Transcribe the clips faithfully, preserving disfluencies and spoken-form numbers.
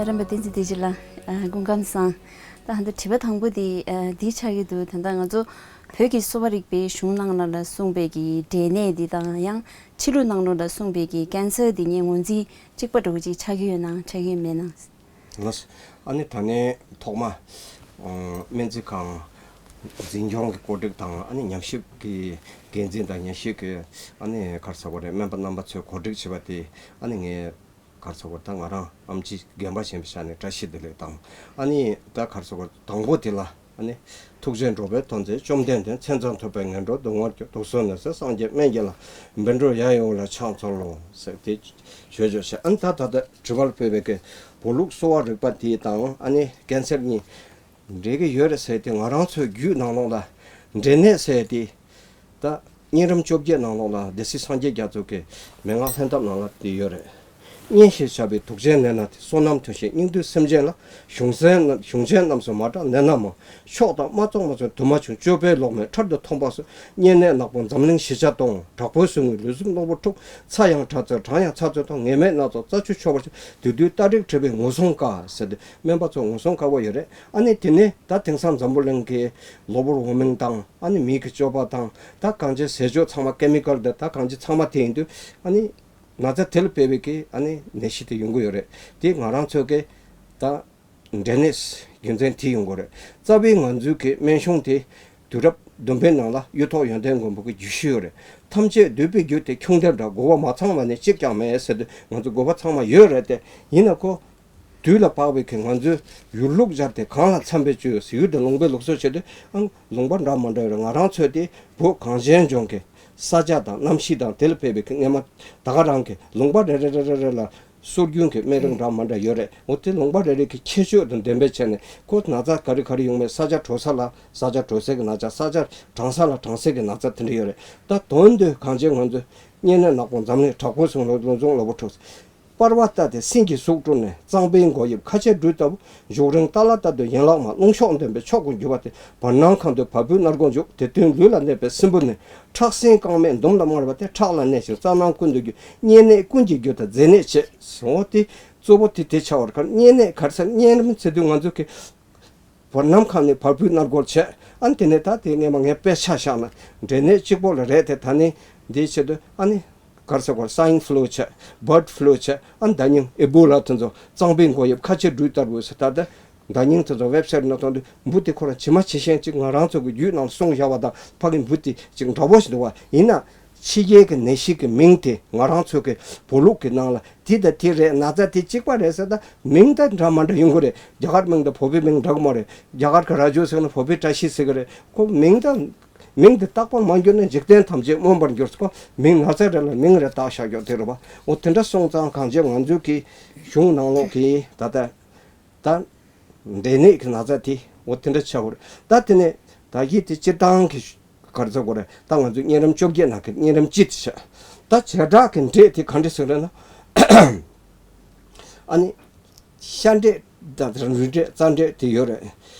རིམ་པ་བསྟན་འཛིན་བདེ་སྐྱིད་ལགས། ཨ། སྐུ་ཁམས་བཟང་། ད་ཧ་ད་དྲི་བ་དང་པོ་འདི་ཨ་འདི་ཆགས་ཀྱི་འདུག་ད་ལྟ་ང་ཚོ་བོད་ཀྱི་གསོ་བ་རིག་པའི་གཞུང་ནང་ལ་ལ་གསུངས་པའི་གི་འབྲས་ནད་འདི་དང་ཡང་ཕྱི་ལུགས་ནང་ལོགས་ལ་གསུངས་པའི་གི་ཀན་སར་འདི་ངས་ངོས་འཛིན་གཅིག་པ་འདྲ་བོ་ཅིག་ཆགས་ཀྱི་ཡོད་ན་ཆགས་ཀྱི་ཡོད་མེད་ན། ལགས། ཨ་ནི་ད་ནས་ཐོག་མ་ཨ་སྨན་རྩིས་ཁང་འཛིན་སྐྱོང་གི་གོ་སྒྲིག་དང་ཨ་ནི་ཉམས་ཞིབ་ཀྱི་འགན་འཛིན་དང་ཉམས་ཞིབ་ཀྱི་ཨ་ནི་ག་རེ་ཟེར་དགོས་རེད། སྨན་པ་རྣམ་པ་ཚོས་གོ་སྒྲིག་བྱས་པ་དེ་ཨ་ནི་ངས་ག་རེ་ཟེར་དགོས་རེད། ད་ང་རང་ཨེམ་ཆི་རྒན་པ་ཞིག་ཡིན་པའི་ཆ་ནས་བཀྲ་ཤིས་བདེ་ལེགས་དང་ཨ་ནི་ད་ག་རེ་ཟེར་དགོས་རེད། དང་པོ་དེ་ལ་ཨ་ནི་ཐུགས་རྗེས་འགྲོ་བའི་དོན་མཛད་བཅོམ་ལྡན་འདས། མཚན་ཙམ་ཐོས་པས་ངན་འགྲོར་ལྡོག་ངོ་སྐྱོབ། དུག་གསུམ་ནད་སེལ་སངས་རྒྱས་སྨན་གྱི་བླ། བཻ་ཌཱུརྻ་ཡབ་ཡུམ་ལ་ཕྱག་འཚལ་ལོ་ཟེར་དེ་བརྗོད་བརྗོད་བྱས། ཨ་ནི་ད་ད་ལྟ་དྲི་བར་ཕུལ་བའི་གི་བོད་ལུགས་གསོ་བ་རིག་པ་དེ་དང་ཨ་ནི་ཀན་སར་གཉིས་འབྲེལ་གྱི་ཡོད་རེད་ཟེར་ཏེ་ང་རང་ཚོའི་རྒྱུད་ནང་ལོགས་ལ་འབྲས་ནད་ཟེར་ཏེ་ད་གཉན་རིམས་བཅོ་བརྒྱད་ནང་ལོགས་ལ་སྡེ་སྲིད་སངས་རྒྱས་རྒྱ་མཚོ་གི་མན་ངག་ལྷན་ཐབས་ནང་ལ་དེ་ཡོད་རེད། གཉན་ཞེས་བྱ་བའི་དུག་ཅན་ནད་ན་སྟེ། བསོད་ནམས་མཐོ་ཞིང་སྙིགས་དུས་སེམས་ཅན་ལ། གཞུང་ཆེན་གཞུང་ཆེན་རྣམས་སུ་མ་གྲགས་ནད་སྣ་མང་། ཕྱོགས་དང་དམག་ཚོགས་མ་ཚོགས་དུ་མ་བྱུང་། སྤྱོད་པས་ལོག་མེད་ཕྲག་དོག་མཐོང་བ་སོགས། གཉན་ནད་ནག་པོ་འཛམ་གླིང་བཞི་ཆ་སྟོང་། དྲག་པོའི་ཟུག་རྔུས་ལུས་ཟུངས་རྣོན་པོ་འཁྲུགས། ཚ་ཡང་ཕྲ་ཚིལ་གྲང་ཡང་ཚ་ཚོད་མཐོང་། ངེས་མེད་སྣ་ཚོགས་རྩ་ཆུ་འཁྱོག་པར་བྱེད། དེ་དུས་རྟ་དྲེལ་བྲེད་པས་ངོ་སྲུང་དཀའ་ཟེར་ཏེ་སྨན་པ་ཚོ་ངོ་སྲུང་དཀའ་བ་ཡོད་རེད། ཨ་ནི་དེ་ནས་ད་དེང་སང་འཛམ་བུ་གླིང་གི་གློ་བུར་འོ་མིན་དང་ཨ་ནི་མེ་གི་སྤྱོད་པ་དང་ད་གང་ཅི་ཟས་སྤྱོད་ཚང་མ་ཀེ་མི་ཀལ་དེ་ད་གང་ཅི་ཚང་མ་དེ་ཡིན་དུས་ཨ་ནི་ན་ཚ་དེ་ལ་སྤེལ་བའི་གི་ཨ་ནི་ནད་གཞི་དེ་ཡོང་གི་ཡོད་རེད། དེ་ང་རང་ཚོ་གི་ད་འབྲས་ནད་རྒྱུ་མཚན་དེ་ཡོང་གི་རེད། རྩ་བའི་ང་ཚོའི་གི་སྨན་གཞུང་དེ་དུས་རབས་བདུན་པའི་ནང་ལ་གཡུ་ཐོག་ཡོན་ཏན་མགོན་པོ་གི་བརྒྱུད་ཞུས་ཡོད་རེད། ཐམས་ཅད་འདུས་པའི་རྒྱུ་དེ་ཁྱུང་དེ་འདྲ། རྒོལ་བ་མ་ཚང་བ་ནི་གཅིག་ཀྱང་མེད་ཟེར་དུས་ང་ཚོ་རྒོལ་བ་ཚང་མ་ཡོད་རེད་དེ། ཡིན་ན་ཁོ་དུས་ལ་བབ་པའི་གི་ང་ཚོའི་ཡུལ་ལུགས་སྦྱར་ཏེ་གང་ལ་འཚམ་པའི་སྤྱོད་ཡུལ་དེ་ལུང་པའི་ལུགས་སྲོལ་བྱེད་དུས་ཨང་ལུང་པ་འདྲ་མ་འདྲ་ཡོད་རེད། ང་རང་ཚོའི་དེ་བོད་གངས་ཅན་ལྗོངས་ཀྱི་ས་ཆ་དང་གནམ་གཤིས་དང་དེ་ལ་ཕེབས་པའི་གི་སྔས་མ་ད་ག་རང་གི་ལུང་པ་རེ་རེ་རེ་རེ་རེ་ལ་སྲོལ་རྒྱུན་གྱི་སྨན་རིགས་འདྲ་མ་འདྲ་ཡོད་རེད། འོ་དེ་ལུང་པ་རེ་རེ་གི་ཁྱད་ཆོས་དང་ལྡན་པའི་ཆ་ནས་ཁོ་ན་ཚ་ག་རེ་ག་རེ་ཡོང་མེད། ས་ཆ་དྲོ་ས་ལ་ས་ཆ་དྲོ་སའི་གི་ན་ཚ། ས་ཆ་གྲང་ས་ལ་གྲང་སའི་གི་ན་ཚ་དེ་འདྲ་ཡོད་རེད། ད་དོན་དུ་གངས་ཅན་ང་ཚོ་གཉན་ནད་ནག་པོ་འཛམ་གླིང་དྲག་པོའི་ཟུག་རྔུས་ལུས་ཟུངས་རྣོན་པོ་འཁྲུགས། པར་བ་ལྟ་སྟེ་སེམས་ཀྱི་ཟུག་དཀྲུགས་ནས། གཙང་པའི་མགོ་དབྱིབས་ཁ་ཆེ་སྦྲུལ་ལྟ་བུ། བཞུགས་རིང་ཏཱ་ལ་ལྟ་དུས་ཡན་ལག་མང་། རླུང་གཤོག་འདོན་པས་ཕྱོགས་ཀུན་རྒྱུ་བ་སྟེ། བར་སྣང་གང་དུ་བ་སྤུའི་སྣ་སྒོར་འཇུག་དེ་དུས་ལུས་ལ་གནས་པའི་སྲིན་བུ་ནི། ཁྲག་སྲིན་རྐང་མས་འདུམ་ལ་དམར་བ་སྟེ། ཁྲག་ལ་གནས་ཤིང་རྩ་ནང་ཀུན་ཏུ་རྒྱུ། གཉན་ནད་ཀུན་གྱི་རྒྱུ་དང་རྫས་ནད་བྱེད། ཟེར་བ་དེ་གཙོ་བོ་དེ་དེ་ཆགས་པར་ཁར། གཉན་ནད་ག་རེ་ཟེར། གཉན་རིམས་ཟེར་དུས་ང་ཚོ་གི་བར་སྣང་ཁ་ནས་བ་སྤུའི་སྣ་སྒོར་བྱས། ཨ་ནི་དེ་ནས་ད་དེ་ངས་མ་ངས་དཔེ་ཆ་བཞག་ན་འབྲས་ནད་གཅིག་པོ་ལ་རེད་དེ། ད་ནི་འདིའི་ཆེད་དུ་ཨ་ནི་ག་རེ་ཟེར་དགོས་རེད། སའིན་ཕུ་ལུ་བྱས། བར་ཌ་ཕུ་ལུ་བྱས། ཨ་ནི་ཟླ་སྙིང་ཨེ་བོ་ལ་དེ་ཚོ། གཙང་པོའི་མགོ་དབྱིབས་ཁ་ཆེ་སྦྲུལ་ལྟ་བུ་ཟེར། ད་ལྟ་ཟླ་སྙིང་དེ་ཚོ་ཝེབ་སའིཊ་ནང་ཐོན་དུས་འབུ་དེ་ཁོ་རང་ཇི་མ་ཇི་བཞིན་ཅིག་ང་རང་ཚོ་གི་རྒྱུད་ནང་གསུངས་བཞག་པ་དང་ཕ་གི་འབུ་དེ་ཅིག་འདྲ་པོ་ཞིག་འདུག་བ། ཡིན་ན་ཕྱི་རྒྱལ་གྱི་ནད་གཞི་གི་མིང་དེ་ང་རང་ཚོ་གི་བོད་ལུགས་ཀྱི་ནང་ལ་དེ་དང་དེ་རེད། ན་ཚ་དེ་གཅིག་པ་རེད་ཟེར། ད་མིང་ད་འདྲ་མ་འདྲ་ཡོང་གི་རེད། རྒྱ་གར་མིང་དང་བོད་པའི་མིང་འདྲ་གི་མ་རེད། རྒྱ་གར་གྱི་རྭ་ཅོ་ཟེར་ན་བོད་པའི་བཀྲ་ཤིས་ཟེར་གི་རེད། ཁོ་མིང་ད་མིང་དེ་རྟག་པར་མ་འགྱུར་ན་འཇིག་རྟེན་ཐམས་ཅད་མངོན་པར་འགྱུར་ཟེར། ཁོ་མིང་ན་ཚ་རེད་ལ་མིང་རེ་བཏགས་བཞག་རྒྱུ་དེ་རེད་པ། འོ་དེ་འདྲ་སོང་ཙང་གངས་ཅན་ང་ཚོའི་གི་གཞུང་ནང་ལོགས་ཀྱི་ད་ལྟ་ད་འབྲས་ནད་ཀྱི་ན་ཚ་དེ་འོ་དེ་འདྲ་ཆགས་པ་རེད། ད་དེ་ནས་ད་ཡིད་དེ་སྤྱིར་བཏང་གི་ག་རེ་ཟེར་དགོས་རེད། ད་ང་ཚོ་གཉན་རིམས་བཅོ་བརྒྱད་ནང་གི་གཉན་རིམས་སྤྱི་དེ་བྱས། ད་བྱེ་བྲག་གི་འབྲས་དེ་ག་འདྲ་ཟེར་རེད་ན། ཨ་ནི་ཤ་འབྲས་དང་རུས་འབྲས་རྩ་འབྲས་དེ་ཡོད་རེད།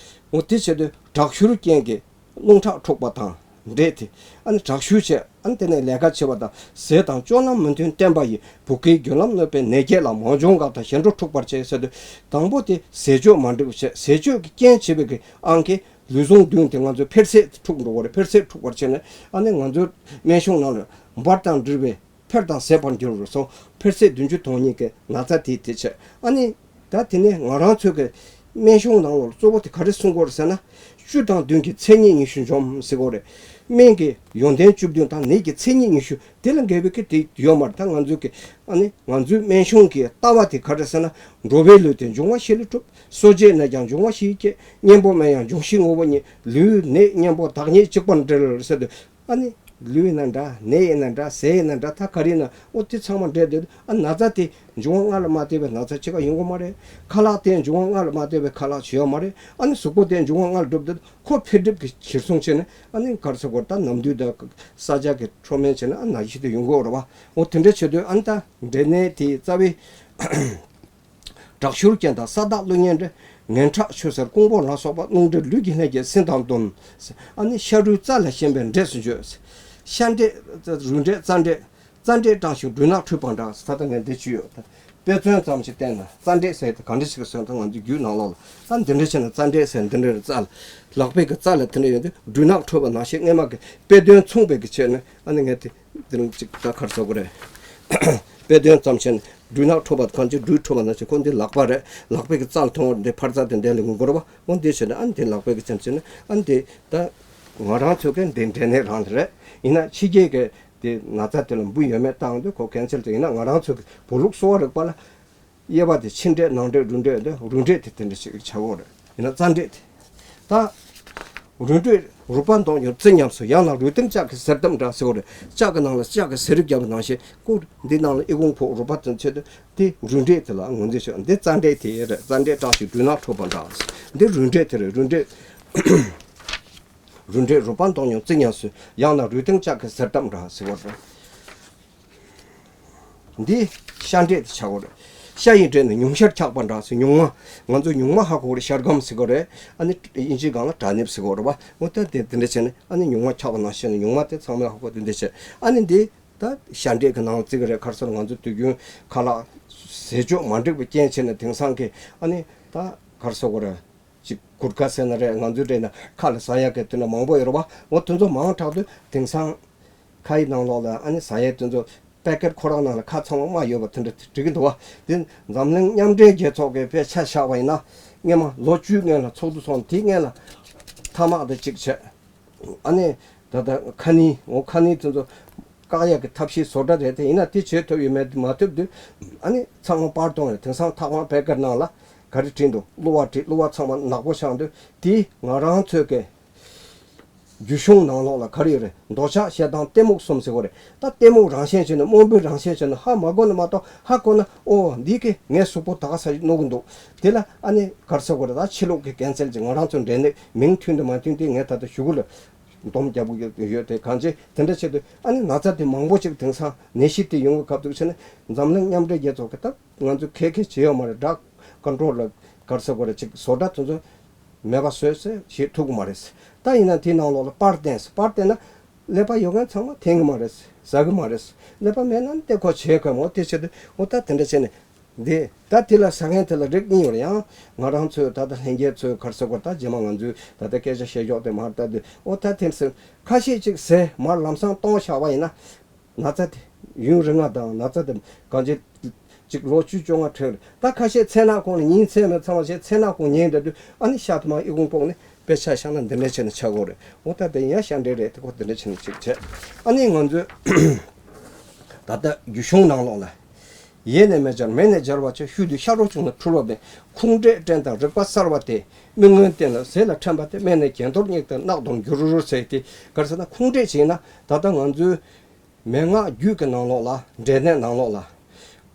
འོ་དེ་བྱེད་དུས་དྲག་ཤུལ་རྐྱེན་གྱིས་རླུང་ཁྲག་འཁྲུགས་པ་དང་འབྲས་དེ། ཨ་ནི་དྲག་ཤུལ་བྱས། ཨ་ནི་དེ་ནས་ལས་ཀ་བྱེད་པ་དང་ཟས་དང་སྤྱོད་ལམ་མི་མཐུན་བསྟེན་པ་ཡིས། བུ་གའི་རྒྱུ་ལམ་གནོད་པའི་ནད་བརྒྱད་ལ། མང་འབྱུང་འགག་དང་ཞན་འགྲོ་འཁྲུགས་པར་བྱེད་ཟེར་དུས། དང་པོ་དེ་ཟས་སྤྱོད་མ་འགྲིག་བྱས། ཟས་སྤྱོད་ཀྱི་རྐྱེན་བྱེད་པའི་གི་ཨང་ཀི་ལུས་ཟུངས་བདུན་དེ་ང་ཚོ་འཕེལ་ཟད་འཁྲུགས་འགྲོ་གི་རེད། འཕེལ་ཟད་འཁྲུགས་པར་བྱས་ནས་ཨ་ནི་ང་ཚོའི་སྨན་གཞུང་ནང་ལ་འབར་དང་འབྲིར་བའི་འཕེལ་དང་ཟད་པར་འགྱུར་རོ་སོང་། འཕེལ་ཟད་བདུན་ཅུ་དོན་གཉིས་ཀྱི་ན་ཚ་དེ་དེ་བྱས། ཨ་ནི་ད་དེ་ནས་ང་རང་ཚོའི་གི་སྨན་གཞུང་ནང་ལོགས་གཙོ་བོ་དེ་ག་རེ་གསུང་གི་ཡོད་རེད་ཟེར་ན། བཅུ་དང་བདུན་གྱི་མཚན་ཉིད་ཉི་ཤུ་འཇོམས་ཟེར་གི་ཡོད་རེད། སྨན་གྱི་ཡོན་ཏན་བཅུ་བདུན་དང་ནད་ཀྱི་མཚན་ཉིད་ཉི་ཤུ་དེ་ལ་འགལ་བའི་གི་དེ་ཡོད་མ་རེད། ད་ང་ཚོའི་གི་ཨ་ནི་ང་ཚོའི་སྨན་གཞུང་གི་ལྟ་བ་དེ་ག་རེ་ཟེར་ན། འགྲོ་བའི་ལུས་དེ་འབྱུང་བ་བཞི་ལས་གྲུབ། གསོ་དཔྱད་ནས་ཀྱང་འབྱུང་བ་བཞི་ཡིས་བསྐྱེད། གཉེན་པོ་སྨན་ཡང་འབྱུང་བཞིའི་དངོས་པོ་ཉིད། ལུས་ནད་གཉེན་པོ་བདག་ཉིད་གཅིག་པར་འབྲེལ་ཟེར་དུས། ཨ་ནི་ལུས་ཡིན་ན་འདྲ། ནད་ཡིན་ན་འདྲ། ཟས་ཡིན་ན་འདྲ། ད་ག་རེ་ཡིན་ན་འོ་དེ་ཚང་མ་འདྲེས་བསྡད་དུས། ཨ་ན་ཚ་དེ་འབྱུང་བ་ལྔ་ལ་མ་ལྟོས་པའི་ན་ཚ་གཅིག་ཀ་ཡོང་གི་མ་རེད། ཁ་ལག་དེ་འབྱུང་བ་ལྔ་ལ་མ་ལྟོས་པའི་ཁ་ལག་ཅིག་ཡོད་མ་རེད། ཨ་ནི་གཟུགས་པོ་དེ་འབྱུང་བ་ལྔ་ལ་གྲུབ་བསྡད་དུས། ཁོ་འཕེལ་འགྲིབ་ཀྱི་གཞིར་བཟུང་བྱས་ནས་ཨ་ནི་ག་རེ་ཟེར་དགོས་རེད། ད་ནམ་དུས་དང་ས་ཆ་གི་ཁྲོམ་མེད་བྱས་ན་ཨ་ན་གཞི་དེ་ཡོང་གི་ཡོད་རེད་བ། འོ་དེ་འདྲ་བྱེད་དུས་ཨ་ནི་ད་འབྲས་ནད་དེ་རྩ་བའི་དྲག་ཤུལ་རྐྱེན་དང་ས་བདག་ཀླུ་གཉན་འདྲེ། ངན་ཁྲག་ཆུ་སེར་ཀོང་པོ་ལ་སོགས་པ། རླུང་འདྲེ་ལུས་ཀྱི་ལྷན་སྐྱེས་སྲིན་དང་བསྟུན། ཨ་ནི་ཤ་རུས་རྩ་ལས་གཞན་པའི་འབྲས་སུ་བརྗོད། ཤ་འབྲས་རུས་འབྲས་རྩ་འབྲས། རྩ་འབྲས་སྐྲངས་ཤིང་སྦྲུལ་ནག་འཁྲུད་པ་འདྲ། ད་ལྟ་ངས་འདི་བྱུས་ཡོད། དཔེ་མཚོན་ཙམ་ཞིག་བསྟན་ན། རྩ་འགྲེལ་ཟེར་དེ་ག་འདྲ་ཞིག་གསུངས་ད། ང་ཚོའི་རྒྱུད་ནང་ལོགས་ལ་ད་འདི་འདྲ་བྱས་ན། རྩ་འགྲེལ་ཟེར་འདི་འདྲ་རེད། རྩ་ལ། ལག་པའི་གི་རྩ་ལ་དེ་འདྲ་ཡོད་དུས། སྦྲུལ་ནག་འཁྲུད་པ་ནང་བཞིན། སྔས་མ་གི་དཔེ་དོན་མཚུངས་པའི་གི་ཆེད་ནས། ཨ་ནི་ངས་དེ་འདི་རིང་ཅིག་ད་ག་རེ་ཟེར་དགོས་རེད། དཔེ་དོན་ཙམ་བྱས་ན། སྦྲུལ་ནག་འཁྲུད་པ་གང་ཅི། སྦྲུལ་འཁྲུད་པ་ནང་བཞིན། ཁོ་འདི་ལག་པ་རེད། ལག་པའི་གི་རྩ་ལ་ཐོན་པ་འདི་ཕར་རྩ་དེ་འདི་ལ་འགུལ་དགོས་རེད་པ། འོ་འདི་བྱས་ན། ཨ་ནི་དེ་ལག་པའི་གི་ཙམ་བྱས་ན། ཨ་ནི་དེ་ད་ང་རང་ཚོ་གི་འདི་འབྲས་ནད་རང་རེད། ཡིན་ན་ཕྱི་རྒྱལ་གི་དེ་ན་ཚ་དེ་ལ་འབུ་ཡོད་མེད་བཏང་དུས་ཁོ་ཀན་སར་དེ། ཡིན་ན་ང་རང་ཚོ་གི་བོད་ལུགས་གསོ་བ་རིག་པ་ལ། དབྱེ་བ་དེ་ཕྱི་འབྲས་ནང་འབྲས་རུས་འབྲས་དེ། རུས་འབྲས་དེ་དེ་འདྲ་ཞིག་ཆགས་ཡོད་རེད། ཡིན་ན་རྩ་འབྲས་དེ། ད་རུས་འབྲས་རུས་པ་མདོག་ཉུང་རྩི་ཉམས་སུ། ཡང་ན་རུས་སྟེང་ལྕགས་ཀྱི་གཟེར་གདབ་འདྲ་ཟེར་བ་རེད། ལྕགས་ཀྱི་ནང་ལ་ལྕགས་ཀྱི་གཟེར་རྒྱབ་པ་ནང་བཞིན། ཁོ་འདི་ནང་ལ་ཨི་ཁུང་ཕོག་རུས་པ་དེ་ཚོ་དེ། དེ་རུས་འབྲས་དེ་ལ་ངོས་འཛིན་བྱེད། འདི་རྩ་འབྲས་དེ་རེད། རྩ་འབྲས་བཀྲ་ཤིས་སྦྲུལ་ནག་འཁྲུད་པ་འདྲ། འདི་རུས་འབྲས་དེ་རེད། རུས་འབྲས། རུས་འབྲས་རུས་པ་མདོག་ཉུང་རྩི་ཉམས་སུ། ཡང་ན་རུས་སྟེང་ལྕགས་ཀྱི་གཟེར་གདབ་འདྲ་ཟེར་བ་རེད། འདི་ཤ་འབྲས་དེ་ཆགས་ཡོད་རེད། ཤ་ཡི་འབྲས་ནི་ཉུང་ཤར་འཁྱགས་པ་འདྲ་ཟེར། ཉུང་མ། ང་ཚོ་ཉུང་མ་ཧ་གོ་རེད། ཤར་སྒམ་ཟེར་གོ་རེད། ཨ་ནི་དབྱིན་ཇིའི་སྒང་ལ་ཊར་ནིབ་ཟེར་གོ་རེད་པ། འོ་ད་དེ་དེ་འདྲ་བྱས་ནས། ཨ་ནི་ཉུང་མ་འཁྱགས་པ་ནང་བཞིན། ཉུང་མ་དེ་ཚང་མས་ཧ་གོ། དེ་འདྲ་བྱས། ཨ་ནི་འདི་ད་ཤ་འབྲས་ཀྱི་ནང་བརྩི་གི་རེད། ག་རེ་ཟེར། ང་ཚོ་དུས་རྒྱུན་ཁ་ལག་ཟས་སྤྱོད་མ་འགྲིག་པའི་རྐྱེན་བྱས་ནས། དེང་སང་གི་ཨ་ནི་ད་ག་རེ་ཟེར་དགོས་རེད། ཅིག་གུར་དཀར་ཟེར་ན་རེད། ང་ཚོའི་འདྲ་ན་ཁ་ལ་ཟ་ཡག་གི་དེ་འདྲ་མང་པོ་ཡོད་རེད་པ། འོ་དེ་ཚོ་མང་དྲགས་དུས་དེང་སང་ཁ་ཡི་ནང་ལོགས་ལ། ཨ་ནི་ཟ་ཡག་དེ་ཚོ་པེ་ཀེཊ་ཁོ་རང་ནང་ལ་ཁ་ཚང་མ་དམར་ཡོད་པ་དེ་འདྲ་འགྲིག་གི་འདུག་པ། དེ་འཛམ་གླིང་མཉམ་འབྲེལ་རྒྱལ་ཚོགས་ཀྱིས་དཔེ་ཆ་བཞག་པ་ཡིན་ན། སྔས་མ་ལོ་བཅུའི་སྔོན་ལ་ཚོགས་འདུ་ཚོགས། དེའི་སྔོན་ལ་ཐ་མག་དེ་གཅིག་བྱས། ཨ་ནི་ད་ལྟ་ཁ་ནི། འོ་ཁ་ནི་དེ་ཚོ་བཀག་ཡག་གི་ཐབས་ཤེས་བཟོ་གྲྭ་རེད་དེ། ཡིན་ན་དེ་བྱེད་ཐུབ་ཡོད་མེད་མ་ཐུབ་དུས། ཨ་ནི་ཚང་མ་པར་བཏོན་རེད། དེང་སང་ཐག་མ་པེ་ཀེཊ་ནང་ལ་ག་རེ་བྲིས་འདུག། གློ་བ་བྲིས། གློ་བ་ཚང་མ་ནག་པོ་ཆགས་འདུག། དེ་ང་རང་ཚོའི་གི་རྒྱུད་གཞུང་ནང་ལོགས་ལ་ག་རེ་ཡོད་རེད། འདོད་ཆགས་ཞེ་སྡང་གཏི་མུག་གསུམ་ཟེར་གོ་རེད། ད་གཏི་མུག་རང་བཞིན་བྱས་ནས། རྨོངས་པའི་རང་བཞིན་བྱས་ནས། ཧ་མ་གོ་ན་མ་གཏོགས། ཧ་གོ་ན། ཨོ་འདི་གི་ངའི་གཟུགས་པོ་ད་ག་ས་ཞིག་གནོད་ཀྱི་འདུག། དེ་ལ་ཨ་ནི་ག་རེ་ཟེར་དགོས་རེད། ད་ཕྱི་ལུགས་ཀྱི་ཀན་སར་གྱི་ང་རང་ཚོའི་འབྲས་ནད་མིང་མཐུན་དང་མ་མཐུན་དེ་ངས་ད་ལྟ་གཞུག་གུ་ལ་སྡོམ་རྒྱག་གི་ཡོད་དེ། གང་ཅི་དེ་འདྲ་བྱེད་དུས། ཨ་ནི་ན་ཚ་དེ་མང་པོ་ཅིག་དེང་སང་ནད་གཞི་དེ་ཡོང་གི་སྐབས་དུ་བྱས་ནས། འཛམ་གླིང་མཉམ་འབྲེལ་རྒྱལ་ཚོགས་ཀྱིས་ད་ང་ཚོས་ག་གེ་བྱེད་ཡོད་མ་རེད། ཌག་ཀོན་ཊོལ་ལ་ག་རེ་ཟེར་དགོས་རེད། ཅིག་བཟོ་གྲྭ་དེ་ཚོ་མེད་པ་བཟོས་ཟེར་བྱེད་ཐུབ་ཀྱི་མ་རེད། ད་ཡིན་ན་དེའི་ནང་ལོགས་ལ་པར་བསྟན་ཟེར། པར་བསྟན་ན་ཀླད་པ་ཡོད་མཁན་ཚང་མ་འཐེན་གྱི་མ་རེད། ཟ་གི་མ་རེད། ཀླད་པ་མེད་ན་དེ་ཁོ་བྱེད་དགོས་མོ། དེ་བྱེད་དུས་འོ་ད་དེ་འདྲ་བྱས་ནས། འདི་ད་དེ་ལ་ཟ་མཁན་དེ་ལ་རིགས་གཉིས་ཡོད་རེད། ཡང་ང་རང་ཚོའི་ད་ལྟ་ལྷན་རྒྱས་ཚོའི་ག་རེ་ཟེར་དགོས། ད་རྗེས་མ་ང་ཚོའི་ད་ལྟ་སྐད་ཆ་བཤད་ཕྱོགས་དེ་མར་ལྟ་དུས། འོ་ད་དེ་ཚོ་ཁ་ཤས་ཅིག་ཟས་མར་ལམ་སང་བཏང་བཞག་པ་ཡིན་ན། ན་ཚ་དེ་ཡུན་རིང་ང་དང་། ན་ཚ་དེ་གང་ཅི་ཅིག་ལོ་བཅུ་བཅོ་ལྔ་འཕྲད་རེད། ད་ཁ་ཤས་ཚེ་ནག་ཁོང་ལ་ཉིན་མཚན་མེད་ཚང་མ་བྱས། ཚེ་ནག་ཁོང་ཉལ་བསྡད་དུས། ཨ་ནི་ཤ་དེ་མར་ཨི་ཁུང་ཕོག་ནས། དཔེ་ཆ་བཞག་ན་འདི་འདྲ་བྱས་ནས་ཆགས་ཀྱི་ཡོད་རེད། འོ་ད་དེ་ཡང་ཤ་འབྲས་རེད་དེ། ཁོ་འདི་འདྲ་བྱས་ནས་ཅིག་བྱས། ཨ་ནི་ང་ཚོའི་ད་ལྟ་རྒྱུད་གཞུང་ནང་ལོགས་ལ། ཡས་ནས་མེ་སྦྱར། མེ་ནས་སྦྱར་བ་བྱས། ཤུལ་དུ་ཤ་རོ་བྱུང་ན་འཁྲུ་བ་མེད། ཁུངས་འབྲས་བསྟེན་དང་རིག་པ་གསར་བ་སྟེ། མི་མངོན་བསྟན་ལ་ཟས་ལ་ཕྲན་པ་སྟེ། སྨན་ནི་གྱེན་དོར་སྙེག་སྟེ་རྣག་སྡོམ་འགྱུར་ཟེར་ཏེ། ག་རེ་ཟེར་ན་ཁུངས་འབྲས་བྱས་ན། ད་ལྟ་ང་ཚོའི་མན་ངག་རྒྱུད་ཀྱི་ནང་ལོགས་ལ། འབྲས་ནད་ནང་ལོགས་ལ།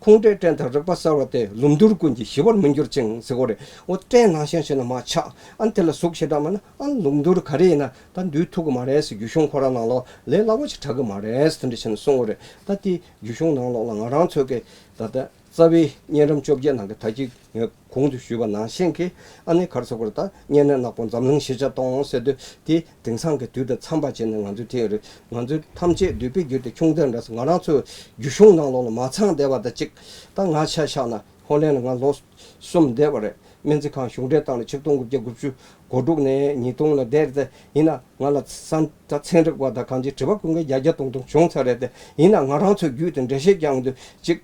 ཁུངས་འབྲས་བསྟེན་དང་རིག་པ་གསར་བ་སྟེ། ལུམ་དུར་ཀུན་གྱིས་ཞི་བར་མི་འགྱུར་ཅིང་ཟེར་གོ་རེད། འོ་སྐྲན་ནང་བཞིན་བྱས་ན་མར་ཆག། ཨ་ནི་དེ་ལ་ཟུག་ཞེ་དྲག་མེད་ན། ཨ་ནི་ལུམ་དུར་ག་རེ་ཡིན་ན་ད་འདུལ་ཐུབ་ཀྱི་མ་རེད་ཟེར། རྒྱུད་གཞུང་ཁོ་རང་ནང་ལོགས་ལས་སླ་པོ་ཅིག་དྲག་གི་མ་རེད་ཟེར། དེ་འདྲ་བྱས་ནས་གསུང་གི་རེད། ད་དེ་རྒྱུད་གཞུང་ནང་ལོགས་ལ་ང་རང་ཚོའི་གི་ད་ལྟ་རྩ་བའི་གཉན་རིམས་བཅོ་བརྒྱད་ནང་གི། ད་ཅི་ངས་གོང་དུ་ཞུས་པ་ནང་བཞིན་གྱི། ཨ་ནི་ག་རེ་ཟེར་དགོས་རེད། ད་གཉན་ནད་ནག་པོ་འཛམ་གླིང་ཞི་བྱ་གཏོང་ཟེར་དུས། དེ་དེང་སང་གི་དུས་དང་འཚམས་པ་བྱས་ནས་ང་ཚོས་དེ་རེད། ང་ཚོས་ཐམས་ཅད་འདུས་པའི་རྒྱུད་དེ་ཁྱུང་རྡོལ་འདྲ་ཟེར། ང་རང་ཚོའི་རྒྱུད་གཞུང་ནང་ལོགས་ལ་མ་ཚང་བསྡད་པ་དང་གཅིག། ད་ང་ཆ་བཞག་ན་ཧོ་ལན་ལ་ང་ལོ་གསུམ་བསྡད་པ་རེད། སྨན་རྩིས་ཁང་གཞུང་འབྲེལ་བཏང་ནས་ཆིག་སྟོང་དགུ་བརྒྱ་དགུ་བཅུ་གོ་དྲུག་ནས་ཉིས་སྟོང་ལ་བསྡད་རེད་དེ། ཡིན་ན་ང་ལ་ས་ད་ཚན་རིག་པ་དང་གང་ཅི་དྲི་བ་ཀུན་དགའི་བརྒྱ་བརྒྱ་སྟོང་སྟོང་བྱུང་ཚར་རེད་དེ། ཡིན་ན་ང་རང་ཚོའི་རྒྱུད་དེ་འགྲེལ་བཤད་རྒྱག་དུས་གཅིག།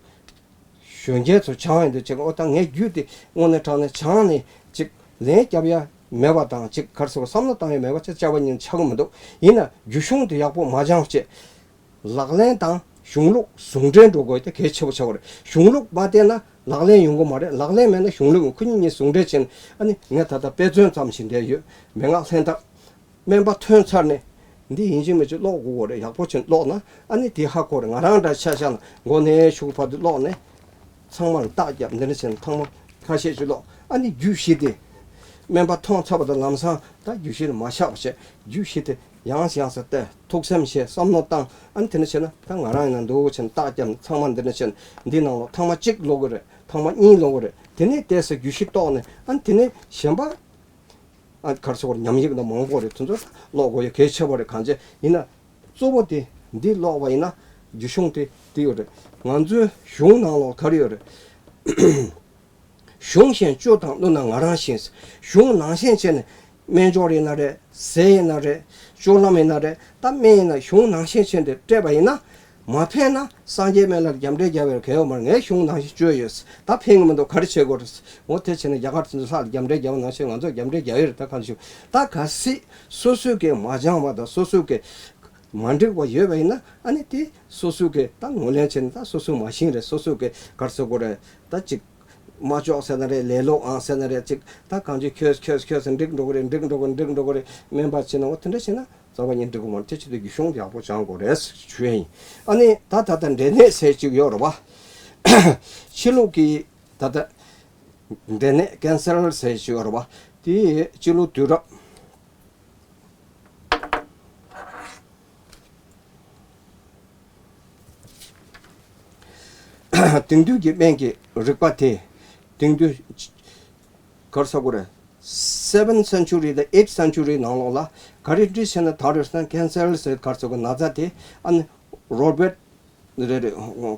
གཞོན་སྐྱེས་ཚོ་སྦྱངས་ཡོང་དུས་ཅིག། འོ་ད་ངའི་རྒྱུད་དེ་དངོས་གནས་དྲང་གནས་སྦྱངས་ནས་ཅིག་ལན་རྒྱབ་ཡ་མེད་པ་དང་། ཅིག་ག་རེ་ཟེར་བསམ་བློ་བཏང་ཡ་མེད་པ་ཅིག་བྱས་པ་ཡིན་ན་ཆགས་ཀྱི་མི་འདུག། ཡིན་ན་རྒྱུད་གཞུང་དེ་ཡག་པོ་མ་སྦྱངས་བྱས། ལག་ལེན་དང་གཞུང་ལུགས་ཟུང་འབྲེལ་འགྲོ་དགོས་དེ་གལ་ཆེ་པོ་ཆགས་པ་རེད། གཞུང་ལུགས་མ་བསྟེན་ན་ལག་ལེན་ཡོང་གི་མ་རེད། ལག་ལེན་མེད་ན་གཞུང་ལུགས་ཡོང་། ཁོ་གཉིས་གཉིས་ཟུང་འབྲེལ་བྱས་ནས། ཨ་ནི་ངས་ད་ལྟ་དཔེ་མཚོན་ཙམ་ཞིག་འདྲ་ཡོད། མན་ངག་ལྷན་ཐབས། སྨན་པ་ཐོན་ཚར་ནས་འདི་ཡིན་གཅིག་མིན་གཅིག་ཀློག་དགོས་རེད། ཡག་པོ་བྱས་ནས་ཀློག་ན་ཨ་ནི་དེ་ཧ་གོ་རེད། ང་རང་འདྲ་ཆ་བཞག་ན་མགོ་ནས་གཞུག་བར་དུ་ཀློག་ནས་ཚང་མ་ལ་རྟགས་བརྒྱབ། འདི་འདྲ་བྱས་ནས་ཚང་མ་ཁ་ཤས་ཤིག་ཀློག། ཨ་ནི་རྒྱུད་བཞི་དེ་སྨན་པ་ཐོན་ཚར་བ་དང་ལམ་སང་ད་རྒྱུད་བཞི་ལ་མ་ཆགས་པ་བྱས། རྒྱུད་བཞི་དེ་ཡང་ཡང་སེ་བལྟས། ཐུགས་སེམས་བཞེས། བསམ་བློ་བཏང་། ཨ་ནི་དེ་འདྲ་བྱས་ན་ད་ང་རང་ཡིན་ན་འདུག་བྱས་ནས་རྟགས་བརྒྱབ་ནས། ཚང་མ་འདི་འདྲ་བྱས་ནས་འདི་ནང་ལོགས་ཐེངས་མ་གཅིག་ཀློག་གི་རེད། ཐེངས་མ་གཉིས་ཀློག་གི་རེད། དེ་ནས་བལྟས་སེ་རྒྱུད་བཞི་རྟོགས་ནས། ཨ་ནི་དེ་ནས་གཞན་པ། ཨ་ག་རེ་ཟེར་དགོས་རེད། ཉམས་ཞིབ་དང་མང་པོ་རེད། དེ་ཚོ་ཀློག་དགོས་ཡ་གལ་ཆེ་བ་རེད། གང་བྱས་ཡིན་ན་གཙོ་བོ་དེ་འདི་ཀློག་པ་ཡིན་ན་རྒྱུད་གཞུང་དེ་དེ་ཡོད་རེད། ང་ཚོའི་གཞུང་ནང་ལོགས་ག་རེ་ཡོད་རེད། གཞུང་གཞན་བཅུ་དང་བསྣུར་ན་ང་རང་བཞིན། གཞུང་ནང་བཞིན་བྱས་ནས་སྨན་སྦྱོར་ཡིན་ན་རེད། ཟས་ཡིན་ན་རེད། སྤྱོད་ལམ་ཡིན་ན་རེད། ད་སྨན་ཡིན་ན་གཞུང་ནང་བཞིན་བྱས་ནས་སྤྲད་པ་ཡིན་ན། མ་ཕན་ན་སངས་རྒྱས་སྨན་བླ་ལ་རྒྱབ་འདྲེ་རྒྱབ་ཡོད་གལ་ཡོད་མ་རེད། ངས་གཞུང་ནང་བཞིན་བཅོས་ཡོད། ད་ཕན་གི་མི་འདུག་ག་རེ་བྱེད་དགོས་རེད། འོ་དེ་བྱས་ན་རྒྱ་གར་དེ་ཚོ་ལྷ་ལ་རྒྱབ་འདྲེ་རྒྱབ་ནང་བཞིན་ང་ཚོ་རྒྱབ་འདྲེ་རྒྱབ་ཡོད་རེད། ད་གང་ཞིག་ད་གལ་སྲིད་སོ་སོས་ཀྱི་མ་སྦྱངས་པ་དང་སོ་སོས་ཀྱི་མ་འགྲིག་པ་ཡོད་པ་ཡིན་ན། ཨ་ནི་དེ་སོ་སོས་ཀྱི་ད་ངོས་ལེན་བྱས་ནས། ད་སོ་སོའི་མ་ཤེས་རེད། སོ་སོས་ཀྱི་ག་རེ་ཟེར་དགོས་རེད། ད་ཅིག་མ་ལྕོགས་ཟེར་ན་རེད། ལས་ལོག་ཨང་ཟེར་ན་རེད། ཅིག་ད་གང་ཅི་ཁྱོད་ཁྱོད་ཁྱོད་ཟེར། འགྲིག་འགྲོ་གི་རེད། འགྲིག་འགྲོ་གི་འགྲིག་འགྲོ་གི་རེད། སྨན་པ་བྱས་ན་འོ་དེ་འདྲ་བྱས་ན་རྩ་བ་ཉིད་འགྲིག་གི་མ་རེད། དེ་ཆེད་དུ་གཞུང་ཡག་པོ་སྦྱང་དགོས་རེད་ཞུ་ཡ་ཡིན། ཨ་ནི་ད་ད་ལྟ་འབྲས་ནད་ཟེར་ཅིག་ཡོད་རེད་བ། ཕྱི་ལུགས་ཀྱི་ད་ལྟ་འབྲས་ནད་ཀན་སར་ཟེར་ཅིག་ཡོད་རེད་བ། དེ་སྤྱི་ལོ་དུས་རབས། དེང་དུས་ཀྱི་སྨན་གྱི་རིག་པ་དེ་དེང་དུས་ག་རེ་ཟེར་དགོས་རེད། seventh century དང་eighth century ནང་ལོགས་ལ་ག་རེ་འདྲ་བྱས་ན་ད་རེས་ན་ཀན་སར་ཟེར་ག་རེ་ཟེར་དགོས། ན་ཚ་དེ་ཨ་ནི་རོ་བེར་ཊི་རེ་རེ་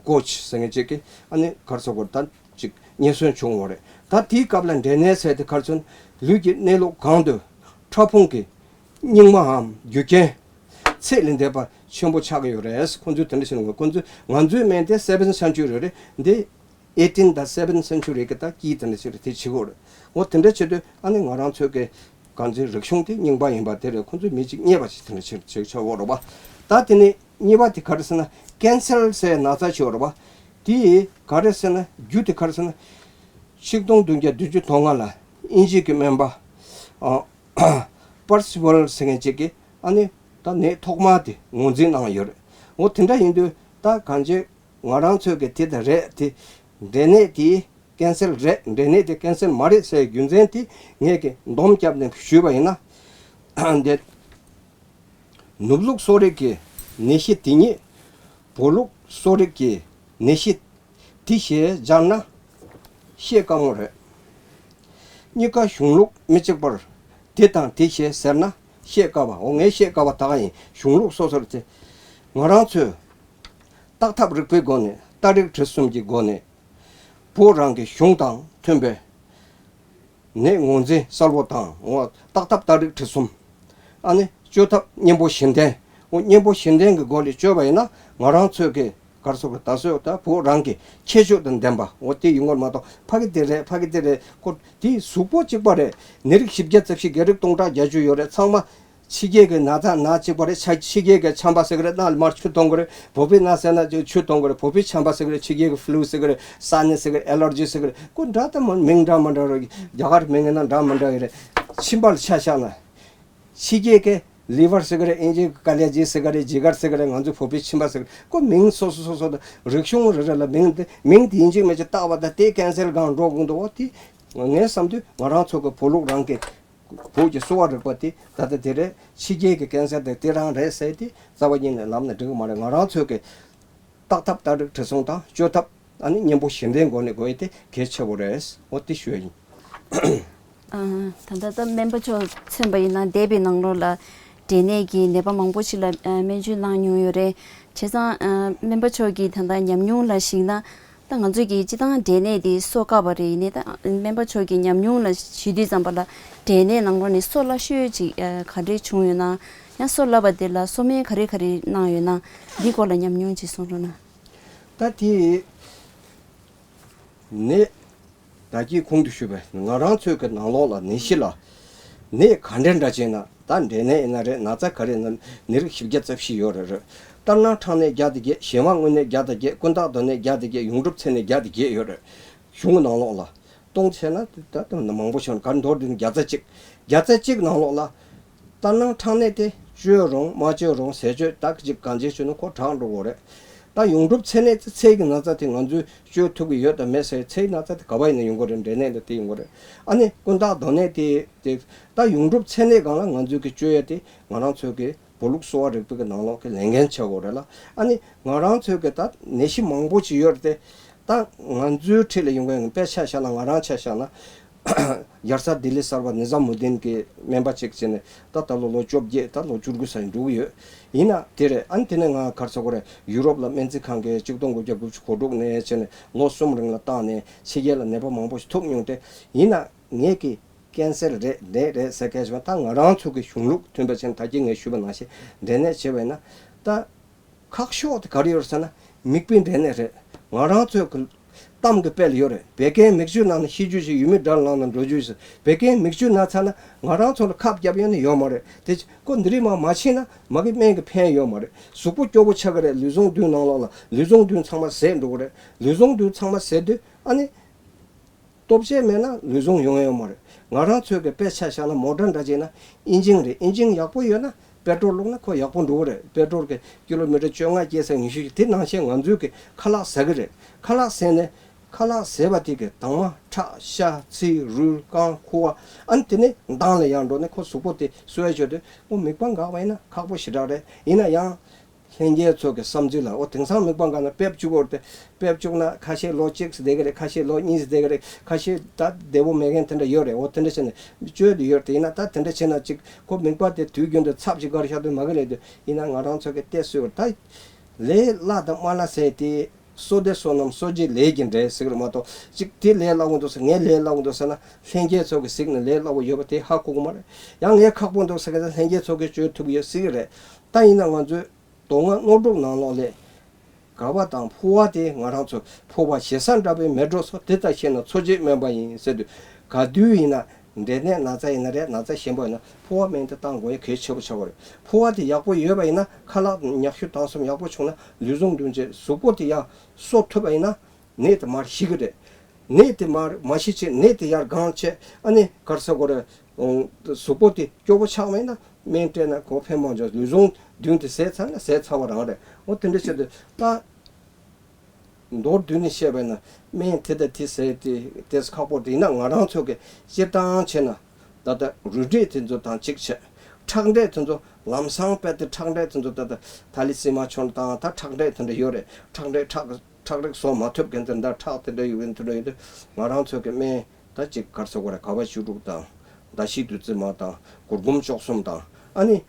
ཀོ་ཆི་ཟེར་མཁན་ཅིག་གིས་ཨ་ནི་ག་རེ་ཟེར་དགོས་རེད། ད་ཅིག་རྙེད་སོན་བྱུང་བ་རེད། ད་དེའི་སྐབས་ལ་འབྲས་ནད་ཟེར་དེ་ག་རེ་ཟེར་ན་ལུས་ཀྱི་གནས་ལུགས་གང་དུ་ཕྲ་ཕུང་གི་སྙིགས་མའམ་རྒྱུ་རྐྱེན་ཚད་ལས་འདས་པ་ཆེན་པོ་ཆགས་ཀྱི་ཡོད་རེད། ཁོང་ཚོས་དེ་འདྲ་བྱས་ནས། ཁོང་ཚོས་ང་ཚོའི་སྨན་དེ་seventh century རེད། འདི་eighteen དང་seventh century གི་ད་དཀྱིལ་དེ་འདྲ་ཞིག་རེད། དེ་བྱེད་དགོས་རེད། འོ་དེ་འདྲ་བྱེད་དུས་ཨ་ནི་ང་རང་ཚོའི་གི་གང་ཅིའི་རིག་གཞུང་དེ་རྙིང་པ་ཡིན་པ་དེ་རེད། ཁོང་ཚོས་མི་གཅིག་རྙེད་པ་ཞིག་དེ་འདྲ་ཞིག་ཅིག་ཆགས་ཡོད་རེད་བ། ད་དེ་ནས་གཉིས་པ་དེ་ག་རེ་ཟེར་ན་ཀན་སར་ཟེར་ན་ཚ་ཅིག་ཡོད་རེད་བ། དེ་ག་རེ་ཟེར་ན་རྒྱུ་དེ་ག་རེ་ཟེར་ན་ཆིག་སྟོང་བདུན་བརྒྱ་བདུན་ཅུ་དོན་ལྔ་ལ་དབྱིན་ཇི་གི་སྨན་པ་ཨ་པར་སི་ཝལ་ཟེར་མཁན་ཅིག་གིས་ཨ་ནི་ད་ནད་ཐོག་མ་དེ་ངོས་འཛིན་གནང་ཡོད་རེད། འོ་དེ་འདྲ་ཡིན་དུས་ད་གང་ཅི་ང་རང་ཚོའི་གི་དེ་ད་རེད། དེ་འབྲས་ནད་དེ་ཀན་སར་རེད། འབྲས་ནད་དེ་ཀན་སར་མ་རེད་ཟེར་རྒྱུ་མཚན་དེ་ངས་གི་འདོམས་བརྒྱབ་ནས་ཞུས་པ་ཡིན་ན། འདི་ནུབ་ལུགས་གསོ་རིག་གི་ནད་གཞི་དེ་ཉིད་བོད་ལུགས་གསོ་རིག་གི་ནད་གཞི་དེ་ཞེས་སྦྱར་ན་ཤེས་དཀའ་མོ་རེད། གཉིས་ཀ་གཞུང་ལུགས་མི་གཅིག་པར་དེ་དང་དེ་ཞེས་ཟེར་ན་ཤེས་དཀའ་བ། འོ་ངས་ཤེས་དཀའ་བ་ད་ག་ཡིན། གཞུང་ལུགས་སོ་སོར་དེ་ང་རང་ཚོས་བརྟག་ཐབས་རིག་པའི་སྒོ་ནས། རྟགས་རིགས་དྲི་གསུམ་གྱི་སྒོ་ནས་བོད་རང་གི་གཞུང་དང་མཐུན་པའི་ནད་ངོས་འཛིན་གསལ་བོ་དང་། འོ་བརྟག་ཐབས་རྟགས་རིགས་དྲི་གསུམ། ཨ་ནི་བཅོས་ཐབས་གཉེན་པོ་བཞི་ལྡན། འོ་གཉེན་པོ་བཞི་ལྡན་གྱི་སྒོ་ནས་བཅོས་པ་ཡིན་ན་ང་རང་ཚོས་ཀྱི་ག་རེ་ཟེར་དགོས། ད་གཟོད་ད་བོད་རང་གི་ཁྱད་ཆོས་དང་ལྡན་པ་འོ་དེ་ཡིན་དགོས་མ་གཏོགས་ཕ་གི་དེ་རེད་ཕ་གི་དེ་རེད། ཁོ་དེའི་གཟུགས་པོ་གཅིག་པ་རེད། ནད་རིགས་བཞི་བརྒྱ་རྩ་བཞི། རྒྱལ་རིགས་སྟོང་ཕྲག་བརྒྱད་ཅུ་ཡོད་རེད། ཚང་མ་ཕྱི་རྒྱལ་གྱི་ན་ཚ་ན་གཅིག་པ་རེད། ཕྱི་རྒྱལ་གྱི་ཆམ་པ་ཟེར་གི་རེད། སྣ་ལ་མར་ཆུ་གཏོང་གི་རེད། བོད་པའི་ན་ཟེར་ན་ཆུ་གཏོང་གི་རེད། བོད་པའི་ཆམ་པ་ཟེར་གི་རེད། ཕྱི་རྒྱལ་གྱི་ཕུ་ལུ་ཟེར་གི་རེད། སཱ་ནས་ཟེར་གི་རེད། ཨེ་ལར་ཇི་ཟེར་གི་རེད། ཁོ་འདྲ་ད་མ་མིང་འདྲ་མི་འདྲ་རེད། རྒྱ་གར་མིང་ཡིན་ན་འདྲ་མི་འདྲ་ཡོད་རེད། མཆིན་པ་ལ་ཆ་བཞག་ན། ཕྱི་རྒྱལ་གྱི་ལི་ཝར་ཟེར་གི་རེད། དབྱིན་ཇིའི་ཀ་ལེ་ཇི་ཟེར་གི་རེད། ཇི་གར་ཟེར་གི་རེད། ང་ཚོའི་བོད་པའི་མཆིན་པ་ཟེར་གི་རེད། ཁོ་མིང་སོ་སོ་སོ་སོ་དང་རིག་གཞུང་རེ་རེ་ལ་མིང་དེ་མིང་དེ་ཡིན་གཅིག་མིན་གཅིག་བཏགས་པ་དང་དེ་ཀན་སར་སྒང་འགྲོ་དགོས་འདུག་འོ་དེ་ངས་བསམ་དུས་ང་རང་ཚོ་གི་བོད་ལུགས་རང་གི་བོད་ཀྱི་གསོ་བ་རིག་པ་དེ་ད་ལྟ་དེ་རེད། ཕྱི་རྒྱལ་གྱི་ཀན་སར་དེ་དེ་རང་རེད་ཟེར་དེ་རྩ་བ་ཉིད་ནས་ལབ་ན་འགྲིག་གི་མ་རེད། ང་རང་ཚོའི་གི་བརྟག་ཐབས་རྟགས་རིགས་དྲི་བསུང་དང་བཅོས་ཐབས་ཨ་ནི་གཉེན་པོ་བཞི་ལྡན་སྒོ་ནས་དགོས་ཡས་དེ་གལ་ཆེ་བོ་རེད། འོ་དེ་ཞུ་ཡ་ཡིན། ཨ། ད་ལྟ་ད་སྨན་པ་མཆོག་མཚོན་པ་ཡིན་ན་འདས་པའི་ནང་ལོགས་ལ་འབྲས་ནད་ཀྱི་ནད་པ་མང་པོ་ཞིག་ལ་ཨ་སྨན་བཅོས་གནང་མྱོང་ཡོད་རེད། བྱས་ཙང་ཨ་སྨན་པ་མཆོག་གི་ད་ལྟ་ཉམས་མྱོང་ལ་གཞིགས་ན། ད་ང་ཚོ་གི་སྤྱིར་བཏང་འབྲས་ནད་དེ་གསོ་དཀའ་བ་རེད། ཡིན་ནའི་ད་སྨན་པ་མཆོག་གི་ཉམས་མྱོང་ལ་གཞིགས་དུས་ཙམ་པ་ལ་འབྲས་ནད་ནང་ལོགས་ནས་གསོ་སླ་ཤོས་ཅིག་ཨ་ག་འདྲས་བྱུང་ཡོད་ན། ཡང་གསོ་སླ་བ་དེ་ལ་གསོ་སྨན་ག་རེ་ག་རེ་གནང་ཡོད་ན། འདི་སྐོར་ལ་ཉམས་མྱོང་ཅིག་གསུང་རོགས་གནང་། ད་དེ་ནད་ད་གིན་གོང་དུ་ཞུས་པའི་ང་རང་ཚོའི་གི་ནང་ལོགས་ལ་ནད་གཞི་ལ་ནད་ག་འདྲ་འདྲ་ཅིག་ན། ད་འབྲས་ནད་ཡིན་ན་རེད། ན་ཚ་ག་རེ་ན་ནད་རིགས་བཞི་བརྒྱ་རྩ་བཞི་ཡོད་རེད་རེད། ལྟར་སྣང་ཕྲང་ནད་བརྒྱ་དང་བརྒྱད། གཞན་དབང་དངོས་གནས་བརྒྱ་དང་བརྒྱད། ཀུན་བརྟགས་གདོན་ནད་བརྒྱ་དང་བརྒྱད། ཡོངས་གྲུབ་མཚན་ནད་བརྒྱ་དང་བརྒྱད་ཡོད་རེད། གཞུང་གི་ནང་ལོགས་ལ་སྟོང་བྱས་ན་ད་ད་མང་པོ་ཞིག་ག་མདོར་བསྡུས་ན་བརྒྱ་རྩ་གཅིག་བརྒྱ་རྩ་གཅིག་ནང་ལོགས་ལ། ལྟར་སྣང་ཕྲང་ནད་དེ་བཅོས་རུང་མ་བཅོས་རུང་ཟས་སྤྱོད་ད་གཅིག་གང་ཅིའི་ཆེད་དུ་ཁོ་དྲག་འགྲོ་གི་རེད། ད་ཡོངས་གྲུབ་མཚན་ནད་དེ་ཚད་ཀྱི་ན་ཚ་དེ་ང་ཚོས་བཅོས་ཐུབ་ཀྱི་ཡོད་དམ་མེད་ཟེར། ཚད་ཀྱི་ན་ཚ་དེ་ག་པ་ཡིན་ན་ཡོང་གི་རེད། འབྲས་ནད་ལ་དེ་ཡོང་གི་རེད། ཨ་ནི་ཀུན་བརྟགས་གདོན་ནད་དེ་དེ་ད་ཡོངས་གྲུབ་མཚན་ནད་སྒང་ལ་ང་ཚོས་ཀྱི་བཅོས་ཡ་དེ་ང་རང་ཚོའི་གི་བོད་ལུགས་གསོ་བ་རིག་པའི་གི་ནང་ལོགས་ཀྱི་ལས་འགན་ཆགས་ཡོད་རེད་ལ། ཨ་ནི་ང་རང་ཚོའི་གི་ད་ནད་གཞི་མང་པོ་ཅིག་ཡོད་རེད་དེ། ད་ང་ཚོའི་འཁྲིས་ལ་ཡོང་མཁན་གི་དཔེ་ཆ་བཞག་ན། ང་རང་ཆ་བཞག་ན། ཡར་ས་ལྡི་ལི་གསར་པ་ནི་ཛམ་མུ་དིན་གྱི་སྨན་པ་ཅིག་བྱས་ནས་ད་ད་ལོ་ལོ་བཅོ་བརྒྱད། ད་ལོ་བཅུ་དགུ་ས་ཡིན་འགྲོ་གི་ཡོད། ཡིན་ན་དེ་རེད། ཨ་ནི་དེ་ནས་ང་གར་ས་གོ་རེ་ཡུ་རོབ་ལ་སྨན་རྩིས་ཁང་གི་གཅིག་སྟོང་དགུ་བརྒྱ་དགུ་བཅུ་གོ་དྲུག་ནས་བྱས་ནས་ལོ་གསུམ་རིང་ལ་བཏང་ནས་ཕྱི་རྒྱལ་ལ་ནད་པ་མང་པོ་ཞིག་ཐུག་མྱོང་སྟེ། ཡིན་ན་ངས་ཀྱི་ཀན་སར་རེད་ནད་རེད་ཟེར་མཁན་ཞིག་མ། ད་ང་རང་ཚོ་གི་གཞུང་ལུགས་མཐུན་པ་བྱས་ནས་ད་གིན་ངས་ཞུས་པ་ནང་བཞིན་འབྲས་ནད་བྱས་པ་ཡིན་ན། ད་ཁག་ཤོས་དེ་ག་རེ་ཡོད་རེད་ཟེར་ན། མིག་དཔེ་འབྲས་ནད་རེད། ང་རང་ཚོའི་གི་གཏམ་གི་དཔེ་ལ་ཡོད་རེད། བད་ཀན་མིག་ཆུ་ནང་ན་ཤེས་རྒྱུ་ཞིག་ཡུལ་མི་དགྲར་ལངས་ན་འགྲོ་རྒྱུ་ཞིག་བད་ཀན་མིག་ཆུ་ན་ཚར་ན་ང་རང་ཚོ་ལ་ཁབ་རྒྱབ་ཡོང་ནི་ཡོད་མ་རེད། དེ་ཁོ་འདི་རིགས་མ་མ་ཕྱིན་ན་མ་གི་སྨན་གི་ཕན་ཡོད་མ་རེད། གཟུགས་པོ་སྐྱོ་པོ་ཆགས་གི་རེད། ལུས་ཟུངས་བདུན་ནང་ལོགས་ལ་ལུས་ཟུངས་བདུན་ཚང་མ་ཟད་འགྲོ་གི་རེད། ལུས་ཟུངས་བདུན་ཚང་མ་ཟད་དུས་ཨ་ནི། ལྟོ་ཆས་མེད་ན་ལུས་ཟུངས་ཡོང་ཡོད་མ་རེད། ང་རང་ཚོའི་གི་དཔེ་ཆ་བཞག་ན་མོ་ཊ་འདྲ་བྱས་ན་ཨིན་ཇིན་རེད། ཨིན་ཇིན་ཡག་པོ་ཡོད་ན་པེ་ཏྲོལ་བླུགས་ན་ཁོ་ཡག་པོ་འགྲོ་གི་རེད། པེ་ཏྲོལ་གི་ཀི་ལོ་མི་ཊར་བཅོ་ལྔ་བརྒྱད་ཙམ་ཉི་ཤུ་ཞིག་དེ་ནང་བཞིན་ང་ཚོའི་གི་ཁ་ལག་ཟ་གི་རེད། ཁ་ལག་ཟས་ནས་ཁ་ལག་ཟས་པ་དེ་གི་དྭངས་མ་ཁྲག་ཤ་ཚིལ་རུལ་རྐང་ཁུ་བ། ཨ་ནི་དེ་ནས་མདངས་ལ་ཡར་འགྲོ་ནས་ཁོ་གཟུགས་པོ་དེ་གསོ་བའི་ཆེད་དུ་ཁོ་མིག་པ་འགག་པ་ཡིན་ན་ཁག་པོ་ཞེ་དྲག་རེད། ཡིན་ན་ཡང་། ལྷན་རྒྱས་ཚོ་གི་བསམ་ཚུལ་ལ། འོ་དེང་སང་མིག་པ་འགག་ན་དཔེ་བཅུག་དགོས་རེད་དེ། དཔེ་བཅུག་ན་ཁ་ཤས་ལོ་གཅིག་བསྡད་ཀྱི་རེད། ཁ་ཤས་ལོ་གཉིས་བསྡད་ཀྱི་རེད། ཁ་ཤས་ད་བདེ་པོ་མེད་མཁན་དེ་འདྲ་ཡོད་རེད། འོ་དེ་འདྲ་བྱས་ནས་བཅོས་དེ་ཡོད་རེད། ཡིན་ན་ད་དེ་འདྲ་བྱས་ན་ཅིག་ཁོ་མིག་པ་དེ་དུས་རྒྱུན་དུ་ཚབ་ཅིག་གར་བཞག་དུས་མ་གི་རེད་དུས། ཡིན་ན་ང་རང་ཚོ་གི་བལྟས་སོས་ད་ལས་སླ་དང་དམའ་སླ་ཟེར་དེ། བསོད་བདེ་བསོད་ནམས་གསོག་བྱེད་ལས་ཀྱི་འབྲས་ཟེར་གི་རེད་མ་གཏོགས། ཅིག་དེ་ལས་སླ་བོ་འདུག་ཟེར། ངས་ལས་སླ་བོ་འདུག་ཟེར་ན་ལྷན་རྒྱས་ཚོ་གི་གཟིགས་ནས་ལས་སླ་བོ་ཡོད་པ་དེ་ཧ་གོ་གི་མ་རེད། ཡང་ངས་ཁག་པོ་འདུག་ཟེར་གི་ལྷན་རྒྱས་ཚོ་གི་བཅོས་ཐུབ་ཀྱི་ཡོད་ཟེར་གི་རེད། ད་ཡིན་ན་ང་ཚོས། མདོ་སྔགས་རྣོ་དྲུག་ནང་ལོགས་ལས། དགའ་བ་དང་ཕོ་བ་དེ་ང་རང་ཚོ་ཕོ་བ་ཞེ་ས་འདྲ་བའི་མེ་སྒྲོ་སོགས་དེ་ལྟར་ཤེས་ན་འཚོ་བྱེད་སྨན་པ་ཡིན་ཟེར་དུས། ག་དུས་ཡིན་ན་འབྲས་ནད་ན་ཚ་ཡིན་ན་རེད། ན་ཚ་ཞན་པ་ཡིན་ན་ཕོ་བ་སྨན་དེ་བཏང་དགོས་ཡ་གལ་ཆེ་པོ་ཆགས་པ་རེད། ཕོ་བ་དེ་ཡག་པོ་ཡོད་པ་ཡིན་ན་ཁ་ལག་ཉག་ཤུ་དང་གསུམ་ཡག་པོ་བྱུང་ན་ལུས་ཟུངས་བདུན་བྱས་གཟུགས་པོ་དེ་ཡང་གསོ་ཐུབ་པ་ཡིན་ན། ནད་དེ་མར་ཞི་གི་རེད། ནད་དེ་མར་མ་ཞི་ཆེད་ནད་དེ་ཡར་གང་ཆེ། ཨ་ནི་གར་ས་གོ་རེ། གཟུགས་པོ་དེ་སྐྱོ་པོ་ཆགས་མེད་ན་སྨན་སྤྲད་ན་གོ་ཕན་མང་ཆོག་ལུས་ཟུངས་བདུན་དེ་ཟད་ཚར་ན་ཟད་ཚར་བ་རང་རེད། འོ་དེ་འདྲ་བྱེད་དུས་ད། མདོར་བསྡུས་ནས་བཤད་པ་ཡིན་ན་སྨན་དེ་དང་དེ་ཟད་དེ་དེ་ཁག་པོ་དེ་ཡིན་ན་ང་རང་ཚོ་གི་སྤྱིར་བཏང་བྱས་ན། ད་ལྟ་རུས་འབྲས་དེ་ཚོ་དང་གཅིག་བྱས། ཁྲག་འབྲས་དེ་ཚོ་ལམ་སང་རྦད་དེ་ཁྲག་འབྲས་དེ་ཚོ་ད་ལྟ་ཐ་ལི་སི་མ་ཆོན་དང་ད་ཁྲག་འབྲས་དེ་འདྲ་ཡོད་རེད། ཁྲག་འབྲས་ཁྲག་ཁྲག་རིགས་བཟོ་མ་ཐུབ་མཁན་དེ་འདྲ་ཁྲག་དེ་འདྲ་ཡོད་མཁན་དེ་འདྲ་ཡོད་དུས་ང་རང་ཚོ་གི་སྨན་ད་ཅིག་གར་ཟེར་དགོས་རེད། ག་བ་བཅུ་དྲུག་དང་། མདའ་བཞི་བདུད་རྩི་མ་དང་། གུར་གུམ་བཅུ་གསུམ་དང་། ཨ་ནི།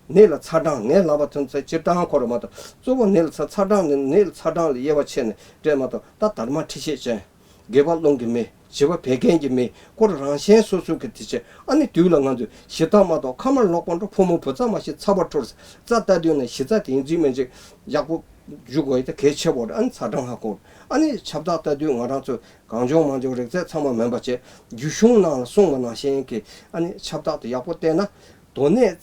ནད་ལ་ཚ་གྲང་ནད་ལངས་པ་ཐོན་ཚེ་སྤྱིར་བཏང་ཁོ་ར་མ་གཏོགས་གཙོ་བོ་ནད་ལ་ཚ་ཚ་གྲང་ནི་ནད་ལ་ཚ་གྲང་ལ་དབྱེ་བ་ཕྱེ་ནས་སྤྲད་མ་གཏོགས། ད་དར་མ་མཁྲིས་ཤེད་ཅན། སྒལ་པ་རླུང་གི་མི། བྱི་བ་བད་ཀན་གྱི་མི། ཁོ་རང་གཞན་སོ་སོ་གི་དེ་བྱས། ཨ་ནི་དུས་ལ་ང་ཚོས་ཞེ་དྲག་མ་གཏོགས་ཁ་མར་ལོག་པ་འགྲོ། ཕོ་མོ་བུ་ཚ་མ་ཤི་ཚ་བ་འཕྲོར། རྩ་ལྟ་དུས་ན་གཞི་རྩ་དེ་ཡིན་གཅིག་མིན་གཅིག་ཡག་པོ་འཇུ་དགོས་ཡ་དེ་གལ་ཆེ་བོ་རེད། ཨ་ནི་ཚ་གྲང་ཧ་གོ། ཨ་ནི་ཁྱབ་བདག་ལྟ་དུས་ང་རང་ཚོས་གང་བྱུང་མང་བྱུང་རིགས་རྫས་ཚང་མ་མིན་པ་བྱས། རྒྱུད་གཞུང་ནང་ལ་གསུངས་པ་ནང་བཞིན་གྱི་ཨ་ནི་ཁྱབ་བདག་དེ་ཡག་པོ་བསྟེན་ན། དོ་ནད་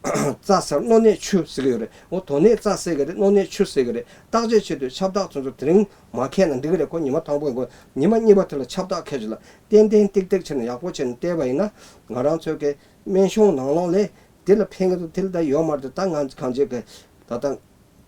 རྩ་ཟེར་རྣོ་ནད་ཆུ་ཟེར་གི་ཡོད་རེད། འོ་དོ་ནད་རྩ་ཟེར་གི་རེད། རྣོ་ནད་ཆུ་ཟེར་གི་རེད། བརྟག་དཔྱད་བྱེད་དུས་ཁྱབ་བདག་ཚོ་ཚོ་དེ་རིང་མ་མཁས་ན་འགྲིག་གི་རེད། ཁོ་ཉི་མ་དང་པོ་ཡིན་དགོས། ཉི་མ་གཉིས་པ་དེ་ལ་ཁྱབ་བདག་མཁས་ཆེ་ལ་ཏན་ཏན་ཏིག་ཏིག་བྱས་ནས་ཡག་པོ་བྱས་ནས་བལྟས་པ་ཡིན་ན། ང་རང་ཚོའི་གི་སྨན་གཞུང་ནང་ལོགས་ལས་དེ་ལ་ཕན་གི་འདུག་དེ་ལ་ད་ཡོད་མ་རེད། ད་ང་ཚོ་གང་བྱེད་གི་ད་ལྟ་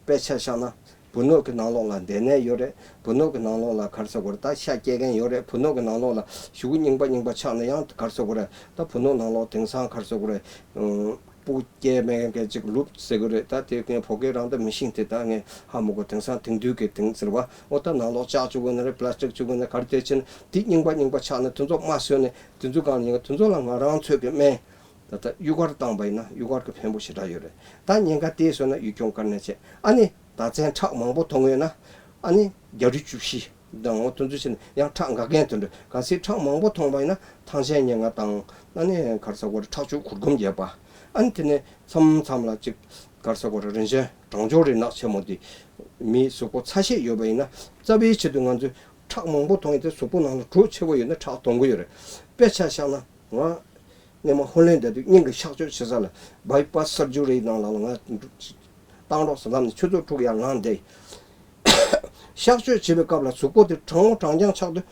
དཔེ་ཆ་བཞག་ན་བུ་སྣོད་ཀྱི་ནང་ལོགས་ལ་འབྲས་ནད་ཡོད་རེད། བུ་སྣོད་ཀྱི་ནང་ལོགས་ལ་ག་རེ་ཟེར་དགོས་རེད། ད་ཤ་སྐྱེ་མཁན་ཡོད་རེད། བུ་སྣོད་ཀྱི་ནང་ལོགས་ལ་གཞུག་གུ་རྙིང་པ་རྙིང་པ་ཆགས་ན་ཡང་ག་རེ་ཟེར་དགོས་རེད། ད་བུ་སྣོད་ནང་ལོགས་དེང་སང་ག་རེ་ཟེར་དགོས་རེད། ཨང་། སྤུ་སྐྱེས་མེད་མཁན་ཅིག་ལུབ་ཟེར་གི་རེད། ད་དེ་ངས་བོད་སྐད་རང་ད་མི་ཤེས་དེ། ད་ངས་ཧ་མ་གོ་དེང་སང་དེང་དུས་ཀྱི་དེང་ཟེར་བ། འོ་ད་ནང་ལོགས་ལྕགས་བཅུག་གི་ན་རེད། པ་ལ་སི་ཊིག་བཅུག་གི་ན་ག་རེ་དེ་ཕྱིན་དེ་རྙིང་པ་རྙིང་པ་ཆགས་ན་དེ་ཚོ་རྨ་བཟོས་ནས་དེ་ཚོ་གང་ཡིན་དེ་ཚོ་ལ་ང་རང་ཚོས་ཀྱི་སྨན་ད་ལྟ་གཡུ་གར་བཏང་པ་ཡིན་ན་གཡུ་གར་གྱི་ཕན་པོ་ཞེ་དྲག་ཡོད་རེད། ད་ཉེན་ཁ་དེ་བཟོས་ན་གཡུ་སྐྱོང་དཀའ་གནད་ཆེ། ཨ་ནི་ཟླ་མཚན་ཁྲག་མང་པོ་མཐོང་ཡོད་ན་ཨ་ནི་བརྒྱ་རེ་བཅུ་བཞི། དང་འོ་དེ་ཚོ་བྱས་ནས་ཡང་ཁྲག་འགག་མཁན་དེ་འདྲ་གལ་སྲིད་ཁྲག་མང་པོ་མཐོང་བ་ཡིན་ན་ཐང་ཆེན་ཉེར་ལྔ་དང་ཨ་ནི་ག་རེ་ཟེར་དགོས་རེད། ཁྲག་ཆུ་གུར་གུམ་བརྒྱད་པ། ཨ་ནི་དེ་ནས་མཚམས་མཚམས་ལ་ཅིག་ག་རེ་ཟེར་དགོས་རེད། རིན་ཆེན་གྲང་སྦྱོར་རེད་ནག་ཆེན་མོ་དེ་མིའི་གཟུགས་པོ་ཚ་ཤས་ཡོད་པ་ཡིན་ན་རྩ་བའི་ཆེད་དུ་ང་ཚོས་ཁྲག་མང་པོ་མཐོང་ཡས་དེ་གཟུགས་པོ་ནང་ལ་དྲོད་ཆེ་བོ་ཡོད་ན་ཁྲག་གཏོང་གི་ཡོད་རེད། དཔེ་ཆ་བཞག་ན་ང་། སྔོན་མ་ཧོ་ལན་ཌ་དུ་སྙིང་གི་གཤག་བཅོས་བྱེད་ས་ལ་བའི་པ་སི་སར་ཇུ་རིའི་ནང་ལ་ང་བཏང་རོགས་ཟེར་ལབ་ནས་ཆུ་ཚོད་དྲུག་ཡར་ལངས་བསྡད། གཤག་བཅོས་བྱེད་པའི་སྐབས་ལ་གཟུགས་པོ་དེ་གྲང་མོ་གྲང་རྐྱང་ཆགས་དུས་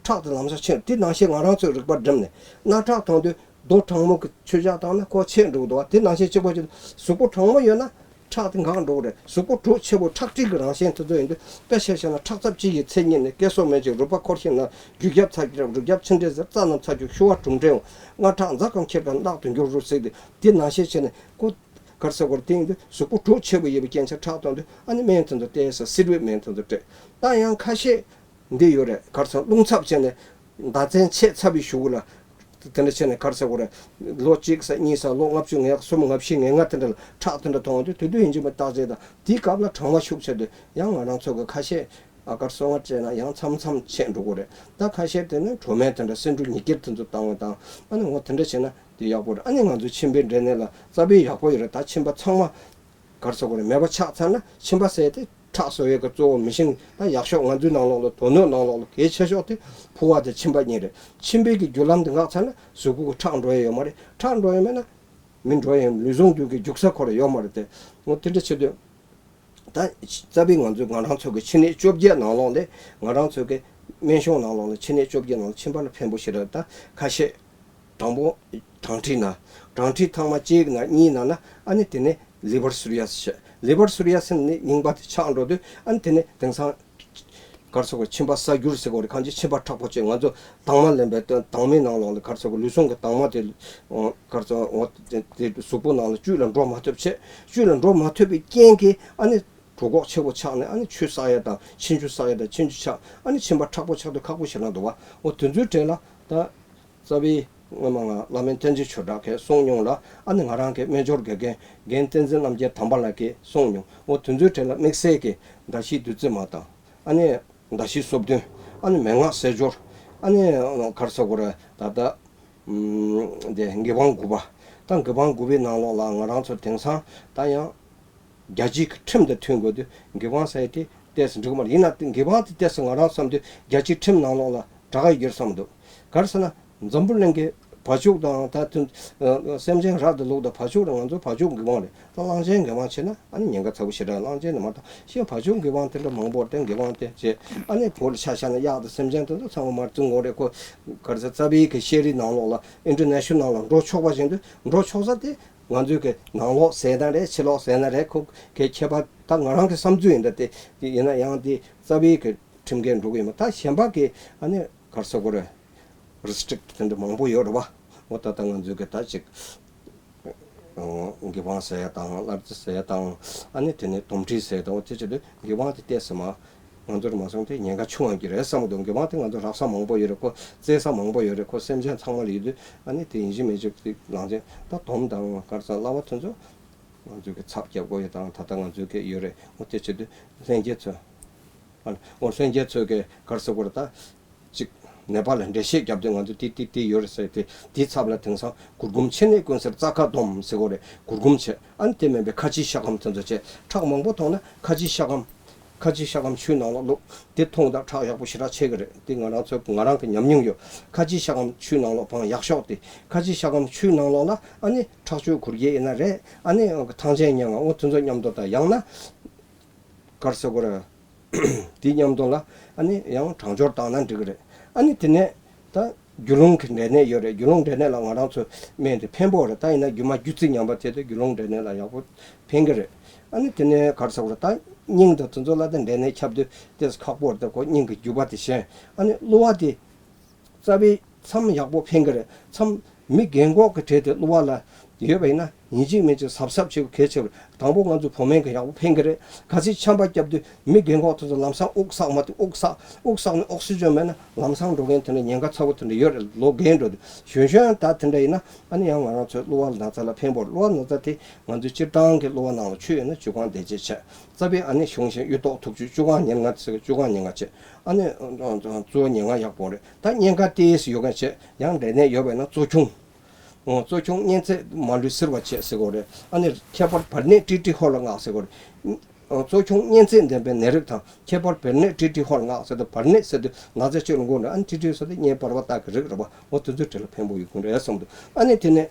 ཁྲག་དེ་ལམ་སང་ཆད། དེ་ནང་བཞིན་ང་རང་ཚོའི་རིག་པ་བསྒྲིམས་ནས་སྣ་ཁྲག་མཐོང་དུས་རྡོ་གྲང་མོ་གི་མཆོད་ཆ་བཏང་ན་ཁོ་ཆད་འགྲོ་གི་འདུག་བ། དེ་ནང་བཞིན་གཅིག་པ་གཅིག་གཟུགས་པོ་གྲང་མོ་ཡོད་ན། ཁྲག་དེ་འགག་འགྲོ་གི་རེད། གཟུགས་པོ་དྲོད་ཆེ་བོ་ཁྲག་མཁྲིས་ཀྱི་རང་བཞིན་དེ་ཚོ་ཡིན་དུས་དཔེ་ཆ་བཞག་ན་ཁྲག་རྩ་བཅུ་ཡི་མཚན་ཉིད་ནི་སྐད་སོགས་མེད་ཅིང་རུས་པ་འཁོར་ཞིང་ན། རྒྱུ་རྒྱབ་ཚ་གྱང་རུས་རྒྱབ་ཆུ་འདྲེས་ཟེར། རྩ་རྣམས་ཚ་གྱང་ཤུ་བ་གྲུམ་འདྲེས་འོང་། སྔ་ཁྲག་འཛག་གམ་འཁྱེར་གམ་རྣག་ཏུ་འགྱུར་རོ་ཟེར་ཏེ་དེ་ནང་བཞིན་བྱས་ནས་ཀོ་གར་ས་གོར་སྟེང་དུ་གཟུགས་པོ་དྲོད་ཆེ་བོ་ཡོད་པའི་རྐྱེན་ཆ་ཁྲག་གཏོང་དུས་ཨ་ནི་སྨན་དེ་ཚོ་བསྟེན་ས་བསིལ་བའི་སྨན་དེ་ཚོ་སྤྲད། ད་ཡང་ཁ་ཤས་འདི་ཡོད་རེད། གར་ས་རླུང་འཚུབ་བྱས་ནས། ཟླ་མཚན་ཆད་ཚར་བའི་གཞུག་ལ། དེ་འདྲ་བྱས་ནས་ག་རེ་ཟེར་དགོས་རེད། ལོ་གཅིག་ཙམ་གཉིས་ཙམ་ལོ་ལྔ་བཅུ་ང་གསུམ་ང་བཞི་ང་ལྔ་དེ་འདྲ་ལ་ཁྲག་དེ་འདྲ་མཐོང་བ་དེ་དུས་དུས་ཡིན་གཅིག་མིན་གཅིག་བརྟག་དཔྱད་དང་དེའི་སྐབས་ལ་གྲང་བ་ཤུགས་ཆེ་དུས་ཡང་ང་རང་ཚོ་གི་ཁ་ཤས་ཨ་གར་སོང་བ་བྱས་ན་ཡང་མཚམས་མཚམས་ཆད་འགྲོ་གི་རེད། ད་ཁ་ཤས་དེ་ནི་གྲོ་སྨན་དེ་འདྲ་སེ་འབྲུ་ཉི་སྐྱིར་དེ་ཚོ་བཏང་བ་དང་ཨ་ནི་འོ་དེ་འདྲ་བྱས་ན་དེ་ཡག་པོ་རེད། ཨ་ནི་ང་ཚོའི་མཆིན་པའི་འབྲས་ནད་ལ་རྩ་བའི་ཡག་པོ་ཡོད་རེད། ད་མཆིན་པ་ཚང་མ་གར་སོང་བ་རེད། མེད་པ་ཆགས་ཚར་ན་མཆིན་པ་ཟེར་དེ་ཁྲག་གསོ་བའི་གི་གཙོ་བོ་མི་ཤིང་ད་ཡག་ཤོས་ང་ཚོའི་ནང་ལོགས་ལ་དོ་སྣོད་ནང་ལོགས་ལ་གལ་ཆེ་ཤོས་དེ་ཕོ་བ་དེ་མཆིན་པ་གཉིས་རེད། མཆིན་པའི་གི་རྒྱུ་ལམ་དེ་འགག་ཚར་ན་གཟུགས་པོ་གི་ཁྲག་འགྲོ་ཡ་ཡོད་མ་རེད། ཁྲག་འགྲོ་ཡ་མེད་ན་མི་འགྲོ་ཡ་ཡོད། ལུས་ཟུངས་རྒྱུ་གི་རྒྱུག་ས་ཁོ་ར་ཡོད་མ་རེད་དེ། འོ་དེ་འདྲ་བྱེད་དུས་ད་རྩ་བའི་ང་ཚོ་ང་རང་ཚོ་གི་མཆིན་ནད་བཅོ་བརྒྱད་ནང་ལོགས་ལས་ང་རང་ཚོ་གི་སྨན་གཞུང་ནང་ལོགས་ལ་མཆིན་ནད་བཅོ་བརྒྱད་ནང་ལ་མཆིན་པ་ལ་ཕན་པོ་ཞེ་དྲག་ད་ཁ་ཤས། དང་པོ། གྲང་འཁྲིས་ན། གྲང་འཁྲིས་ཐེངས་མ་གཅིག་ན་གཉིས་ན་ན་ཨ་ནི་དེ་ནས་ལི་ཝར་སུ་རི་ཡ་སི་ཞེས། ལི་ཝར་སུ་རི་ཡ་སི་ནི་རྙིང་པ་དེ་ཆགས་འགྲོ་དུས་ཨ་ནི་དེ་ནས་དེང་སང་གར་སོགས་མཆིན་པ་སྲ་འགྱུར་ཟེར་གོ་རེད། གང་ཅི་མཆིན་པ་མཁྲེགས་པོ་བྱས། ང་ཚོ་དྭངས་མ་ལེན་པའི་དྭངས་མའི་ནང་ལོགས་ལ་གར་སོགས་ལུས་ཟུངས་ཀྱི་དྭངས་མ་དེ་གར་སོགས་འོ་དེ་གཟུགས་པོ་ནང་ལ་བཅུད་ལ་འགྲོ་མ་ཐུབ་བྱས། བཅུད་ལ་འགྲོ་མ་ཐུབ་པའི་རྐྱེན་གྱིས་ཨ་ནི་གྲོད་ཁོག་ཆེ་བོ་ཆགས་ནས་ཨ་ནི་ཆུ་བསགས་ཡ་དང་མཆིན་ཆུ་བསགས་ཡ་དང་མཆིན་ཆུ་ཆགས་ཨ་ནི་མཆིན་པ་མཁྲེགས་པོ་ཆགས་དུས་ཁག་པོ་ཞེ་དྲག་འདུག་བ། འོ་དེ་ཚོའི་གྲས་ལ་ད། རྩ་བའི་སྔོན་མ་ང་བླ་མེད་བསྟན་འཛིན་ཆོས་གྲགས་ཀྱིས་གསུངས་མྱོང་ལ། ཨ་ནི་ང་རང་གི་སྨན་སྦྱོར་དགེ་རྒན་རྒན་བསྟན་འཛིན་རྣམ་རྒྱལ་དམ་པ་ལགས་ཀྱིས་གསུངས་མྱོང་། འོ་དེ་ཚོའི་གྲས་ལ་དམིགས་བསལ་གྱི་མདའ་བཞི་བདུད་རྩི་མ་དང་། ཨ་ནི་མདའ་བཞི་སོ་བདུན། ཨ་ནི་མན་ངག་ཟས་སྦྱོར། ཨ་ནི་གར་སོགས་པར་ད་ལྟ་འདི་དགེ་སྤང་དགུ་པ། ད་དགེ་སྤང་དགུ་པའི་ནང་ལོགས་ལ་ང་རང་ཚོ་དེང་སང་ད་ཡང་རྒྱལ་སྤྱིའི་ཁྲིམས་དང་མཐུན་དགོས་དུས་དགེ་སྤང་ཟེར་དེ་ཏོག་ཙམ་འགྲིག་མ་རེད། ཡིན་ན་དེ་དགེ་སྤང་དེ་ཏོག་ཙམ་ང་རང་བསམ་དུས་རྒྱལ་སྤྱིའི་ཁྲིམས་ནང་ལོགས་ལ་དྲག་ག་ཡོད་བསམ་འདུག་ག་རེ་ཟེར་ན་འཛམ་བུ་གླིང་གི་བ་ཕྱུགས་དང་ད་དུས་སེམས་ཅན་རབ་ཏུ་ལུག་དང་བ་ཕྱུགས་རེད། ང་ཚོ་བ་ཕྱུགས་དགེ་སྤང་རེད། ད་གླང་ཆེན་དགེ་སྤང་བྱས་ན་ཨ་ནི་ཉེན་ཁ་ཚ་པོ་ཞེ་དྲག་གླང་ཆེན་ནི་མ་གཏོགས་ཤིང་བ་ཕྱུགས་དགེ་སྤང་དེ་འདྲ་མང་པོ་རེད། དེ་དགེ་སྤང་དེ་བྱས་ཨ་ནི་བོད་ལ་ཆ་བཞག་ན་གཡག་དང་སེམས་ཅན་དེ་ཚོ་ཚང་མ་མར་བཙུགས་འོང་རེད། ཁོ་ག་རེ་ཟེར་རྩ་བའི་གི་ཤེས་རིག་ནང་ལོགས་ལ་ཨིན་ཊར་ནེ་ཤ་ནལ་ལ་འགྲོ་ཆོག་པ་བཞིན་དུ་འགྲོ་ཆོག་ས་དེ། ང་ཚོའི་གི་ནང་ལོགས་ཟས་ན་རེད། ཕྱི་ལོགས་ཟས་ན་རེད། ཁོ་གི་ཁྱད་པར་ད་ང་རང་གི་བསམ་ཚུལ་ཡིན་ད། དེ་ཡིན་ན་ཡང་དེ་རྩ་བའི་གི་ཁྲིམས་འགལ་འགྲོ་གི་ཡོད་མ། ད་གཞན་པ་གི་ཨ་ནི་གར་སོ་གོ་རེ་རི་སི་ཊིག་དེ་འདྲ་མང་པོ་ཡོད་རེད་བ། འོ་ད་ད་ང་ཚོའི་གི་ད་ཅིག་དགེ་སྤང་ཟེར་ཡ་དང་གླ་རྩི་ཟེར་ཡ་དང་ཨ་ནི་དེ་ནས་དོམ་མཁྲིས་ཟེར་ཡ་དང་། འོ་དེ་བྱེད་དུས་དགེ་སྤང་དེ་ཏོག་ཙམ་མ། ང་ཚོར་མ་སོང་དེ་ཉེན་ཁ་ཆུང་བ་གི་རེད་བསམ་གི་འདུག་དགེ་སྤང་དེ་ང་ཚོ་རག་ས་མང་པོ་ཡོད་རེད། ཁོ་བཙལ་ས་མང་པོ་ཡོད་རེད། ཁོ་སེམས་ཅན་ཚང་མ་ལ་ཡོད་དུས་ཨ་ནི་དེ་ཡིན་གཅིག་མིན་གཅིག་དེ་ནང་ཚན་ད་དོམ་དང་གར་ས་གླ་བ་དེ་ཚོ་ང་ཚོའི་གི་ཚབ་རྒྱབ་དགོས་ཡོད་དང་ད་ལྟ་ང་ཚོའི་གི་ཡོད་རེད། འོ་དེ་བྱེད་དུས་ལྷན་རྒྱས་ཚོ་ཨ་འོ་ལྷན་རྒྱས་ཚོའི་གི་གར་ས་གོ་རེ་ད་ཅིག་ནད་པ་ལ་འགྲེལ་བཤད་རྒྱབ་དུས་ང་ཚོ་དེ་དེ་དེ་ཡོད་རེད་ཟེར་དེ་དེའི་ཚབ་ལ་དེང་སང་གུར་གུམ་མཆིན་ནད་ཀུན་སེལ་རྩ་ཁ་སྡོམ་ཟེར་གོ་རེད། གུར་གུམ་བྱས། ཨ་ནི་དེ་མིན་པའི་ཁ་ཆེའི་ཤ་སྐམ་དེ་ཚོ་བྱས། ཁྲག་མང་པོ་མཐོང་ན་ཁ་ཆེའི་ཤ་སྐམ། ཁ་ཆེའི་ཤ་སྐམ་ཆུའི་ནང་ལ་བླུགས། དེ་འཐུང་དང་ཁྲག་ཡག་པོ་ཞེ་དྲག་ཆེ་གི་རེད། དེ་ང་རང་ཚོ་ང་རང་གི་ཉམས་མྱོང་ཡོད། ཁ་ཆེའི་ཤ་སྐམ་ཆུའི་ནང་ལ་སྦང་ཡག་ཤོས་དེ། ཁ་ཆེའི་ཤ་སྐམ་ཆུའི་ནང་ལོགས་ལ་ཨ་ནི་ཁྲག་མཆོག་གུར་གྱི་ཡིན་ན་རེད། ཨ་ནི་ཐང་ཆེན་མྱང་ང་འོ་དེ་ཚོ་མཉམ་དུ་དང་ཡང་ན་གར་ཟེར་གོ་རེད། དེ་མཉམ་དུ་ལ་ཨ་ནི་ཡང་གྲང་སྦྱོར་བཏང་ན་འགྲིག་གི་རེད། ཨ་ནི་དེ་ནས་ད་རྒྱུ་རླུང་གི་འབྲས་ནད་ཡོད་རེད། རྒྱུ་རླུང་འབྲས་ནད་ལ་ང་རང་ཚོ་སྨན་དེ་ཕན་པོ་རེད། ད་ཡིན་ན་རྒྱུ་མ་རྒྱུ་རྩི་ཉམས་པ་དེ་ཚོ་རྒྱུ་རླུང་འབྲས་ནད་ལ་ཡག་པོ་ཕན་གི་རེད། ཨ་ནི་དེ་ནས་གར་ཟེར་གོ་རེད། ད་སྙིང་དང་དེ་ཚོ་ལ་ད་འབྲས་ནད་ཁྱབ་དུས་ཏོག་ཙམ་ཁག་པོ་རེད། ད་ཁོ་སྙིང་གི་རྒྱུ་བ་དེ་ཞན། ཨ་ནི་གློ་བ་དེ། རྩ་བའི་མཚམས་ཡག་པོ་ཕན་གི་རེད། མཚམས་མི་རྒན་གོག་གི་གྲས་དེ་གློ་བ་ལ་ཡོད་པ་ཡིན་ན་ཡིན་གཅིག་མིན་གཅིག་གཟབ་གཟབ་བྱེད་དགོས་གལ་ཆེ་བ་རེད། དང་པོ་ང་ཚོ་བུད་མེད་ཀྱི་ཡག་པོ་ཕན་གི་རེད། གལ་སྲིད་ཆམ་པ་བརྒྱབ་དུས་མི་རྒན་གོག་དེ་ཚོ་ལམ་སང་དབུགས་བསགས་མ་ཐུབ། དབུགས་བསགས་དབུགས་བསགས་ནས་ཨོག་སི་ཇན་མེད་ན་ལམ་སང་འགྲོ་མཁན་དེ་འདྲ་ཉེན་ཁ་ཚ་བོ་དེ་འདྲ་ཡོད་རེད། ལོ་རྒན་འགྲོ་དུས་གཞོན་གཞོན་ད་དེ་འདྲ་ཡིན་ན་ཨ་ནི་ཡང་ང་རང་ཚོའི་གློ་བ་ན་ཚ་ལ་ཕན་པོ་རེད། གློ་བ་ན་ཚ་དེ་ང་ཚོའི་སྤྱིར་བཏང་གི་གློ་བ་ནང་ལ་ཆུ་ཡོད་ན་བཅོས་ཁང་བདེ་སྐྱིད་བྱས། རྩ་བའི་ཨ་ནི་གཞུང་ཞིང་གཡུ་ཏོག་ཐུག་ཆུ་བཅུ་གང་ཉེར་ལྔ་ཟེར་གི་བཅུ་གང་ཉེར་ལྔ་བྱས། ཨ་ནི་གཙོ་བོ་ཉེར་ལྔ་ཡག་པོ་རེད། ད་གཉན་ཁ་ཏོག་ཙམ་ཡོད་མཁན་བྱས་ཡང་འབྲས་ནད་ཡོད་པ་ཡིན་ན་གཙོ་ཆུང་། ཨོ་གཙོ་ཆུང་གཉན་ཚད་མ་ལུས་གཟིར་བ་བྱས་ཟེར་གོ་རེད། ཨ་ནི་ཁྱད་པར་བར་ནད་ཀྲི་ཀྲི་ཧོར་ལ་བསྔགས་ཟེར་གོ་རེད། ཨོ་གཙོ་ཆུང་གཉན་ཚད་ལྡན་པའི་ནད་རིགས་དང་ཁྱད་པར་བར་ནད་ཀྲི་ཀྲི་ཧོར་ལ་བསྔགས་ཟེར་དུས་བར་ནད་ཟེར་དུས་ན་ཚ་ཅིག་ལ་འགོ་ནས་ཨ་ནི་ཀྲི་ཀྲི་ཟེར་དུས་གཉན་པར་བ་སྟག་གི་རིགས་རེད་བ། ཨོ་དེ་ཚོའི་གྲས་ལ་ཕན་པོ་ཡོད་ཁུངས་རེད་བསམ་འདུག་ཨ་ནི་དེ་ནས།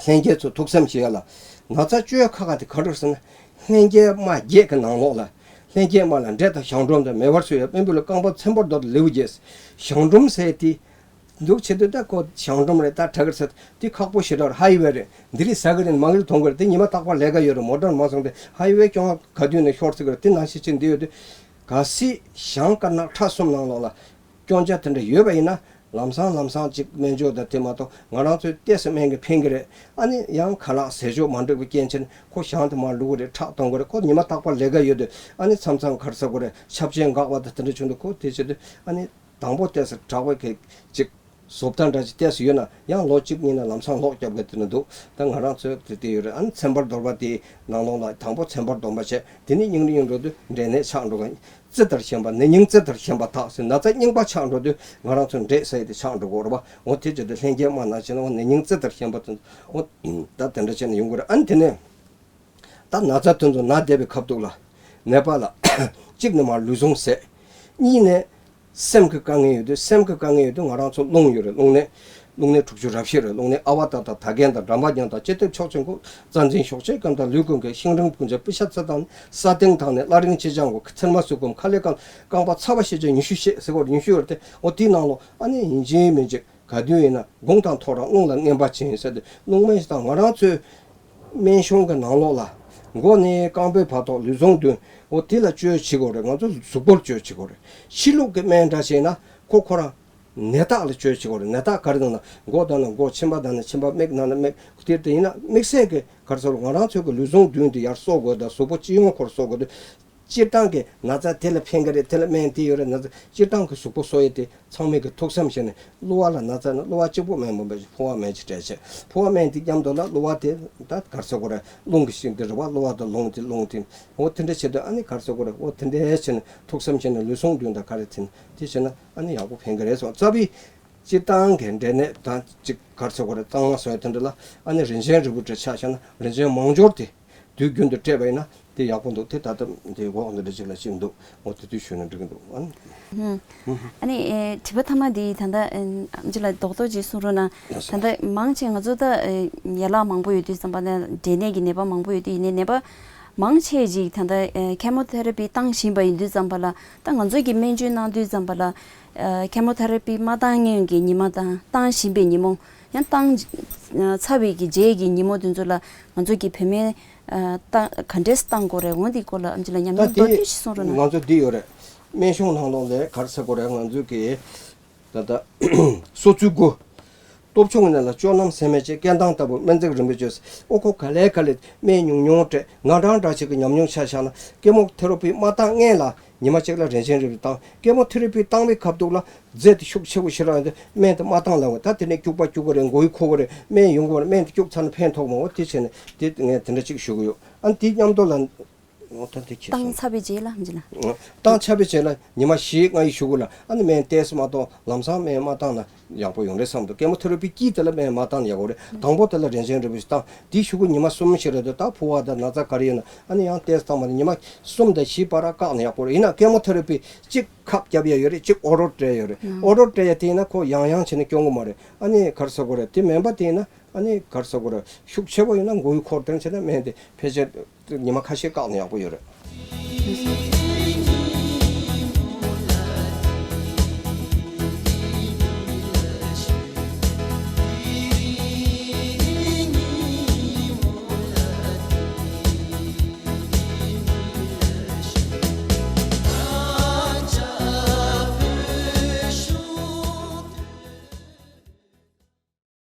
ལྷན་རྒྱས་ཚོ་ཐུགས་བསམ་བཞེས་ཡ་ལ། ན་ཚ་བཅོས་ཁག་ཁག་དེ་ག་འདྲ་ཟེར་ན། ལྷན་རྒྱས་དམར་བརྒྱད་ཀྱི་ནང་ལོགས་ལ། ལྷན་རྒྱས་དམར་ལ་འབྲས་དང་གཞང་འབྲུམ་དང་མེ་འབར་སོགས་ཡོད། དཔོན་པོ་ལ་རྐང་པ་ཚེམ་བུར་རྡོ་དང་ལེའུ་བརྒྱད། གཞང་འབྲུམ་ཟེར་དེ། འདུག་བྱེད་དུས་ད་ཁོ་གཞང་འབྲུམ་རེད། ད་དྲག་གི་རེད་ཟེར་དེ་ཁག་པོ་ཞེ་དྲག་རེད། ཧའི་ཝེ་རེད། འདི་རིགས་ཟ་གི་རེད། མ་གི་རེད། མཐོང་གི་རེད། དེ་ཉི་མ་རྟག་པར་ལས་ཀ་ཡོད་རེད། མོ་ཊར་མ་སོང་སྟེ་ཧའི་ཝེ་གྱོང་ག་དུས་ནས་ཤོར་ཟེར་གི་རེད། དེ་ནང་བཞིན་ཅིག་འདི་ཡོད་དུས། གལ་སྲིད་གཞང་དཀར་ནག་ཁྲ་གསུམ་ནང་ལོགས་ལ། སྐྱོན་ཆ་དེ་འདྲ་ཡོད་པ་ཡིན་ན། ལམ་སང་ལམ་སང་ཅིག་སྨན་བཅོས་དང་དེ་མ་གཏོགས་ང་རང་ཚོའི་ཏོག་ཙམ་སྨན་གྱིས་ཕན་གྱི་རེད། ཨ་ནི་ཡང་ཁ་ལག་ཟས་སྤྱོད་མ་འགྲིག་པའི་རྐྱེན་བྱས་ནས་ཁོ་གཞང་དེ་མར་བླུག་གི་རེད། ཁྲག་གཏོང་གི་རེད། ཁོ་ཉི་མ་རྟག་པར་ལས་ཀ་ཡོད་དུས་ཨ་ནི་མཚམས་མཚམས་ག་རེ་ཟེར་དགོས་རེད། ཆབ་ཆེན་འགག་པ་དང་དེ་འདྲ་བྱུང་དུས་ཁོ་དེ་བྱེད་དུས་ཨ་ནི་ དང་པོ་ཏོག་ཙམ་དྲག་པོའི་གི་ཅིག་བཟོ་ལྟ་འདྲ་ཅིག་ཏོག་ཙམ་ཡོད་ན་ཡང་ལོ་གཅིག་གཉིས་ན་ལམ་སང་ལོག་རྒྱབ་གི་དེ་ནི་འདུག་ད་ང་རང་ཚོའི་དེ་དེ་ཡོད་རེད། ཨ་ནི་ཚན་པར་འདོར་པ་དེའི་ནང་ལོགས་ལ་དང་པོ་ཚན་པར་འདོན་པ་བྱས། དེ་ནས་སྙིང་རུས་སྙིང་འགྲོ་དུས་འབྲས་ནད་ཆགས་འགྲོ་གི། རྩི་ལྟར་ཞན་པ་ནད་རྙིང་རྩི་ལྟར་ཞན་པ་དག་ཟེར། ན་ཚ་རྙིང་པ་ཆགས་འགྲོ་དུས་ང་རང་ཚོ་འབྲས་ཟེར་ཡས་དེ་ཆགས་འགྲོ་གི་རེད་པ། འོ་དེ་བྱེད་དུས་ལྷན་སྐྱེས་དམར་ནག་བྱས་ན་འོ་ནད་རྙིང་རྩི་ལྟར་ཞན་པ་དེ་འོ་ད་དེ་འདྲ་བྱས་ནས་ཡོང་གི་རེད། ཨ་ནི་དེ་ནས། ད་ན་ཚ་དེ་ཚོ་ན་བསྡད་པའི་ཁ་ཐུག་ལ། ནད་པ་ལ་གཅིག་ནས་མར་ལུས་ཟུངས་ཟད། གཉིས་ནས་སེམས་ཀྱི་དཀའ་ངལ་ཡོད་དུས། སེམས་ཀྱི་དཀའ་ངལ་ཡོད་དུས་ང་རང་ཚོ་རླུང་ཡོད་རེད། རླུང་ནད། རླུང་ནད་དྲུག་ཅུ་རེ་བཞི་རེད། རླུང་ནད་ཨ་ཝ་ཏ་དང་ད་རྒན་དང་འགྲམ་པ་རྒྱང་དང་ལྕེ་ཐིག་ཕྱོགས་ཆེན་ཁུག་རྩ་འཛིན་གཤོག་ཆེ་སྐམ་དང་ལུས་ཀུན་གྱི་ཤིང་རིང་བུང་ཆེ་སྤུ་ཤ་ཚ་དང་ས་སྟེང་དང་ནས་སླ་རིང་ཆེ་ཆང་གོ་ཚེར་མ་སུ་ཀུམ་ཁ་ལེ་ཀམ་རྐང་པ་ཚ་བ་ཤེད་ཅན་ཉི་ཤུ་ཤེད་ཟེར་གོ་ཉི་ཤུ་ཡོད་རེད་དེ། འོ་དེའི་ནང་ལོ་ཨ་ནི་ཡིན་གཅིག་མིན་གཅིག་ག་དུས་ཡིན་ན་དགུང་དང་ཐོག་རང་རླུང་ལ་བརྔན་པ་ཅན་ཟེར་ཏེ་རླུང་སྨན་ཞིག་དང་ང་རང་ཚོའི་སྨན་གཞུང་གི་ནང་ལོགས་ལ་མགོ་ནས་རྐང་པའི་བར་ཐོག་ལུས་ཟུངས་བདུན། འོ་དེ་ལ་བཅོས་བྱེད་དགོས་རེད། ང་ཚོ་གཟུགས་པོར་བཅོས་བྱེད་དགོས་རེད། ཕྱི་ལུགས་ཀྱི་སྨན་འདྲ་བྱས་ན་ཁོ་ཁོ་རང་ནད་རྟགས་ལ་བཅོས་བྱེད་དགོས་རེད། ནད་རྟགས་ག་རེ་ན་ན་མགོ་ལྡང་ན་མགོ། མཆིན་པ་ལྡང་ན་མཆིན་པ། མིག་ལྡང་ན་མིག་དེ་ལྟ་ཡིན་ན་དམིགས་བསལ་གྱི་ག་རེ་ཟེར་ང་རང་ཚོའི་གི་ལུས་ཟུངས་བདུན་དེ་ཡར་གསོ་དགོས་དང་གཟུགས་པོ་སྤྱི་ཡོངས་ཁོར་གསོ་དགོས་དུས། སྤྱིར་བཏང་གི་ན་ཚ་དེ་ལ་ཕན་གི་རེད། དེ་ལ་སྨན་དེ་ཡོད་རེད། ན་ཚ་སྤྱིར་བཏང་གི་གཟུགས་པོ་གསོ་ཡས་དེ་ཚང་མས་གི་ཐུགས་བསམ་བཞེས་ནས། གློ་བ་ལ་ན་ཚ་ན་གློ་བ་གཅིག་པོ་སྨན་མིན་པ་ཞིག་ཕོ་བ་སྨན་ཅིག་སྤྲད་བྱས། ཕོ་བ་སྨན་དེ་མཉམ་དུ་ལ་གློ་བ་དེ་ད་ག་རེ་ཟེར་དགོས་རེད། རླུང་གི་ཤིང་དེ་རེད་བ། གློ་བ་དང་རླུང་དེ་རླུང་དེ་འོ་དེ་འདྲ་བྱེད་དུས་ཨ་ནི་ག་རེ་ཟེར་དགོས་རེད། འོ་དེ་འདྲ་བྱས་ནས་ཐུགས་བསམ་བཞེས་ནས་ལུས་ཟུངས་བདུན་དང་ག་རེ་ཐིམ་དེ་བྱས་ན་ཨ་ནི་ཡག་པོ་ཕན་གི་རེད་གསུངས། རྩ་བའི་སྤྱིར་བཏང་གི་འབྲས་ནད་དང་གཅིག་ག་རེ་ཟེར་དགོས་རེད། གཙང་མ་བཟོ་ཡ་དེ་འདྲ་ལ་ཨ་ནི་རིན་ཆེན་རིལ་བུ་འདྲ་ཆ་བཞག་ན་རིན་ཆེན་མང་སྦྱོར་དེ་དུས་རྒྱུན་དུ་སྤྲད་པ་ཡིན་ན་དེ་ཡག་པོ་འདུག་དེ་ད་ལྟ་དེ་འོག་འདི་འདྲ་ཅིག་ལ་ཅིག་འདུག་འོ་དེ་དུས་ཞུས་ན་འགྲིག་གི་འདུག་ཨ་ནི། ཨ་ནི་ཨེ་དྲི་བ་ཐ་མ་འདི་ད་ལྟ་ཨེ་ཨམ་ཆི་ལགས་རྡོག་རྡོག་ཅིག་གསུང་རོགས་གནང་། ད་ལྟ་མང་ཆེ་ང་ཚོ་ད་ཨེ་ཡན་ལག་མང་པོ་ཡོད་དུས་ཙམ་པ་ལ་འབྲས་ནད་ཀྱི་ནད་པ་མང་པོ་ཡོད་དུས་ཡིན་ནའི་ནད་པ་མང་ཆེ་ཅིག་ད་ལྟ་ཨེ་ཁེ་མོ་ཐེ་ར་པི་བཏང་བཞིན་པ་ཡིན་དུས་ཙམ་པ་ལ། ད་ང་ཚོ་གི་སྨན་བཅོས་གནང་དུས་ཙམ་པ་ལ་ཨེ་ཁེ་མོ་ཐེ་ར་པི་མ་བཏང་སྔོན་གྱི་ཉི་མ་དང་བཏང་བཞིན་པའི་ཉིན་མོ། ཡང་བཏང་ཚར་བའི་གི་རྗེས་ཀྱི་ཉིན་མོ་དེ་ཚོ་ལ་ང་ཚོ་གི་བོད་སྨན་ཨ་ད་ག་འདྲས་བཏང་དགོས་རེད། འོ་འདི་སྐོར་ལ་ཨམ་ཆི་ལགས་ཉམས་ད་མྱོང་མདོར་དེ་བསྡུས་ཤིག་གསུང་རོགས་གནང་། ང་ཚོ་འདི་ཡོད་རེད། སྨན་གཞུང་ནང་ལོགས་ལས་ག་རེ་ཟེར་དགོས་རེད། ང་ཚོ་གི་ད་ལྟ་སོ་ཚུལ་དགུ། སྟོབས་ཆུང་ནད་ལ་སྐྱོ་ནམ་ཟེར་མེད་ཅེས། སྐད་གདངས་ལྟ་བུ་སྨན་རྫས་རིན་པོ་བཅོས། ཨོ་ཁོ་ག་ལེ་ག་ལེ་སྨན་ཉུང་ཉུང་སྤྲད། ང་རང་འདྲ་ཅིག་གི་ཉམས་མྱོང་ཆ་བཞག་ན་ཀེ་མོ་ཐེ་ར་པི་མ་བཏང་སྔོན་ལ་ཉི་མ་གཅིག་ལ་རིན་ཆེན་རིལ་བུ་བཏང་། ཀེ་མོ་ཐེ་ར་པི་བཏང་བའི་ཁ་ཐུག་ལ་རྫས་དེ་ཤུགས་ཆེ་བོ་ཞིག་རག་ཡོང་དུས་སྨན་དེ་མ་བཏང་ལབ་པ། ད་དེ་ནས་སྐྱུག་པ་སྐྱུག་གི་རེད། མགོ་ཡུ་འཁོར་གི་རེད། སྨན་ཡོང་གི་རེད། སྨན་དེ་སྐྱུག་ཚར་ན་ཕན་ཐོགས་མ། འོ་དེ་བྱས་ནས་དེ་ངས་དེ་འདྲ་གཅིག་ཞུ་གི་ཡོད། ཨ་ནི་དེའི་མཉམ་དུ་ལ། འོ་ད་དེ་ཁྱེད་བཏང་ཚར་བའི་རྗེས་ལ་འཇི་ལ། བཏང་ཚར་བའི་རྗེས་ལ་ཉི་མ་བཞི་ལྔ་ཡི་གཞུག་གུ་ལ་ཨ་ནི་སྨན་ཏོག་ཙམ་མ་གཏོགས་ལམ་སང་སྨན་མ་བཏང་ན་ཡག་པོ་ཡོང་རེད་བསམ་འདུག་ཀེ་མོ་ཐེ་ར་པི་དཀྱིལ་དེ་ལ་སྨན་མ་བཏང་ན་ཡག་པོ་རེད། དང་པོ་དེ་ལ་རིན་ཆེན་རིལ་བུ་ཞིག་བཏང་། དེའི་གཞུག་གུ་ཉི་མ་གསུམ་ཞིག་རེད་འདུག་ད་ཕོ་བ་དང་ན་ཚ་ག་རེ་ཡོད་ན་ཨ་ནི་ཡང་ཏོག་ཙམ་བཏང་བ་ནི་ཉི་མ་གསུམ་དང་བཞིའི་བར་བཀག་ན་ཡག་པོ་རེད། ཡིན་ན་ཀེ་མོ་ཐེ་ར་པི་གཅིག་ཁབ་བརྒྱབ་ཡ་ཡོད་རེད། གཅིག་ཨོ་རོ་སྤྲད་ཡོད་རེད། ཨོ་རོ་སྤྲད་ཡ་དེ་ཡིན་ན་ཁོ་ཡང་ཡང་བྱས་ནས་སྐྱོན་གི་མ་རེད། ཨ་ནི་ག་རེ་ཟེར་དགོས་རེད། དེ་མིན་པ་དེ་ཡིན་ན། ཨ་ནི་ག་རེ་ཟེར་དགོས་རེད། ཤུགས་ཆེ་བོ་ཡིན་ན་མགོ་ཡུ་འཁོར་དེ་འདྲ་བྱས་ན་སྨན་དེ་ཕལ་ཆེར་ཉི་མ་ཁ་ཤས་བཀག་ན་ཡག་པོ་ཡོད་རེད།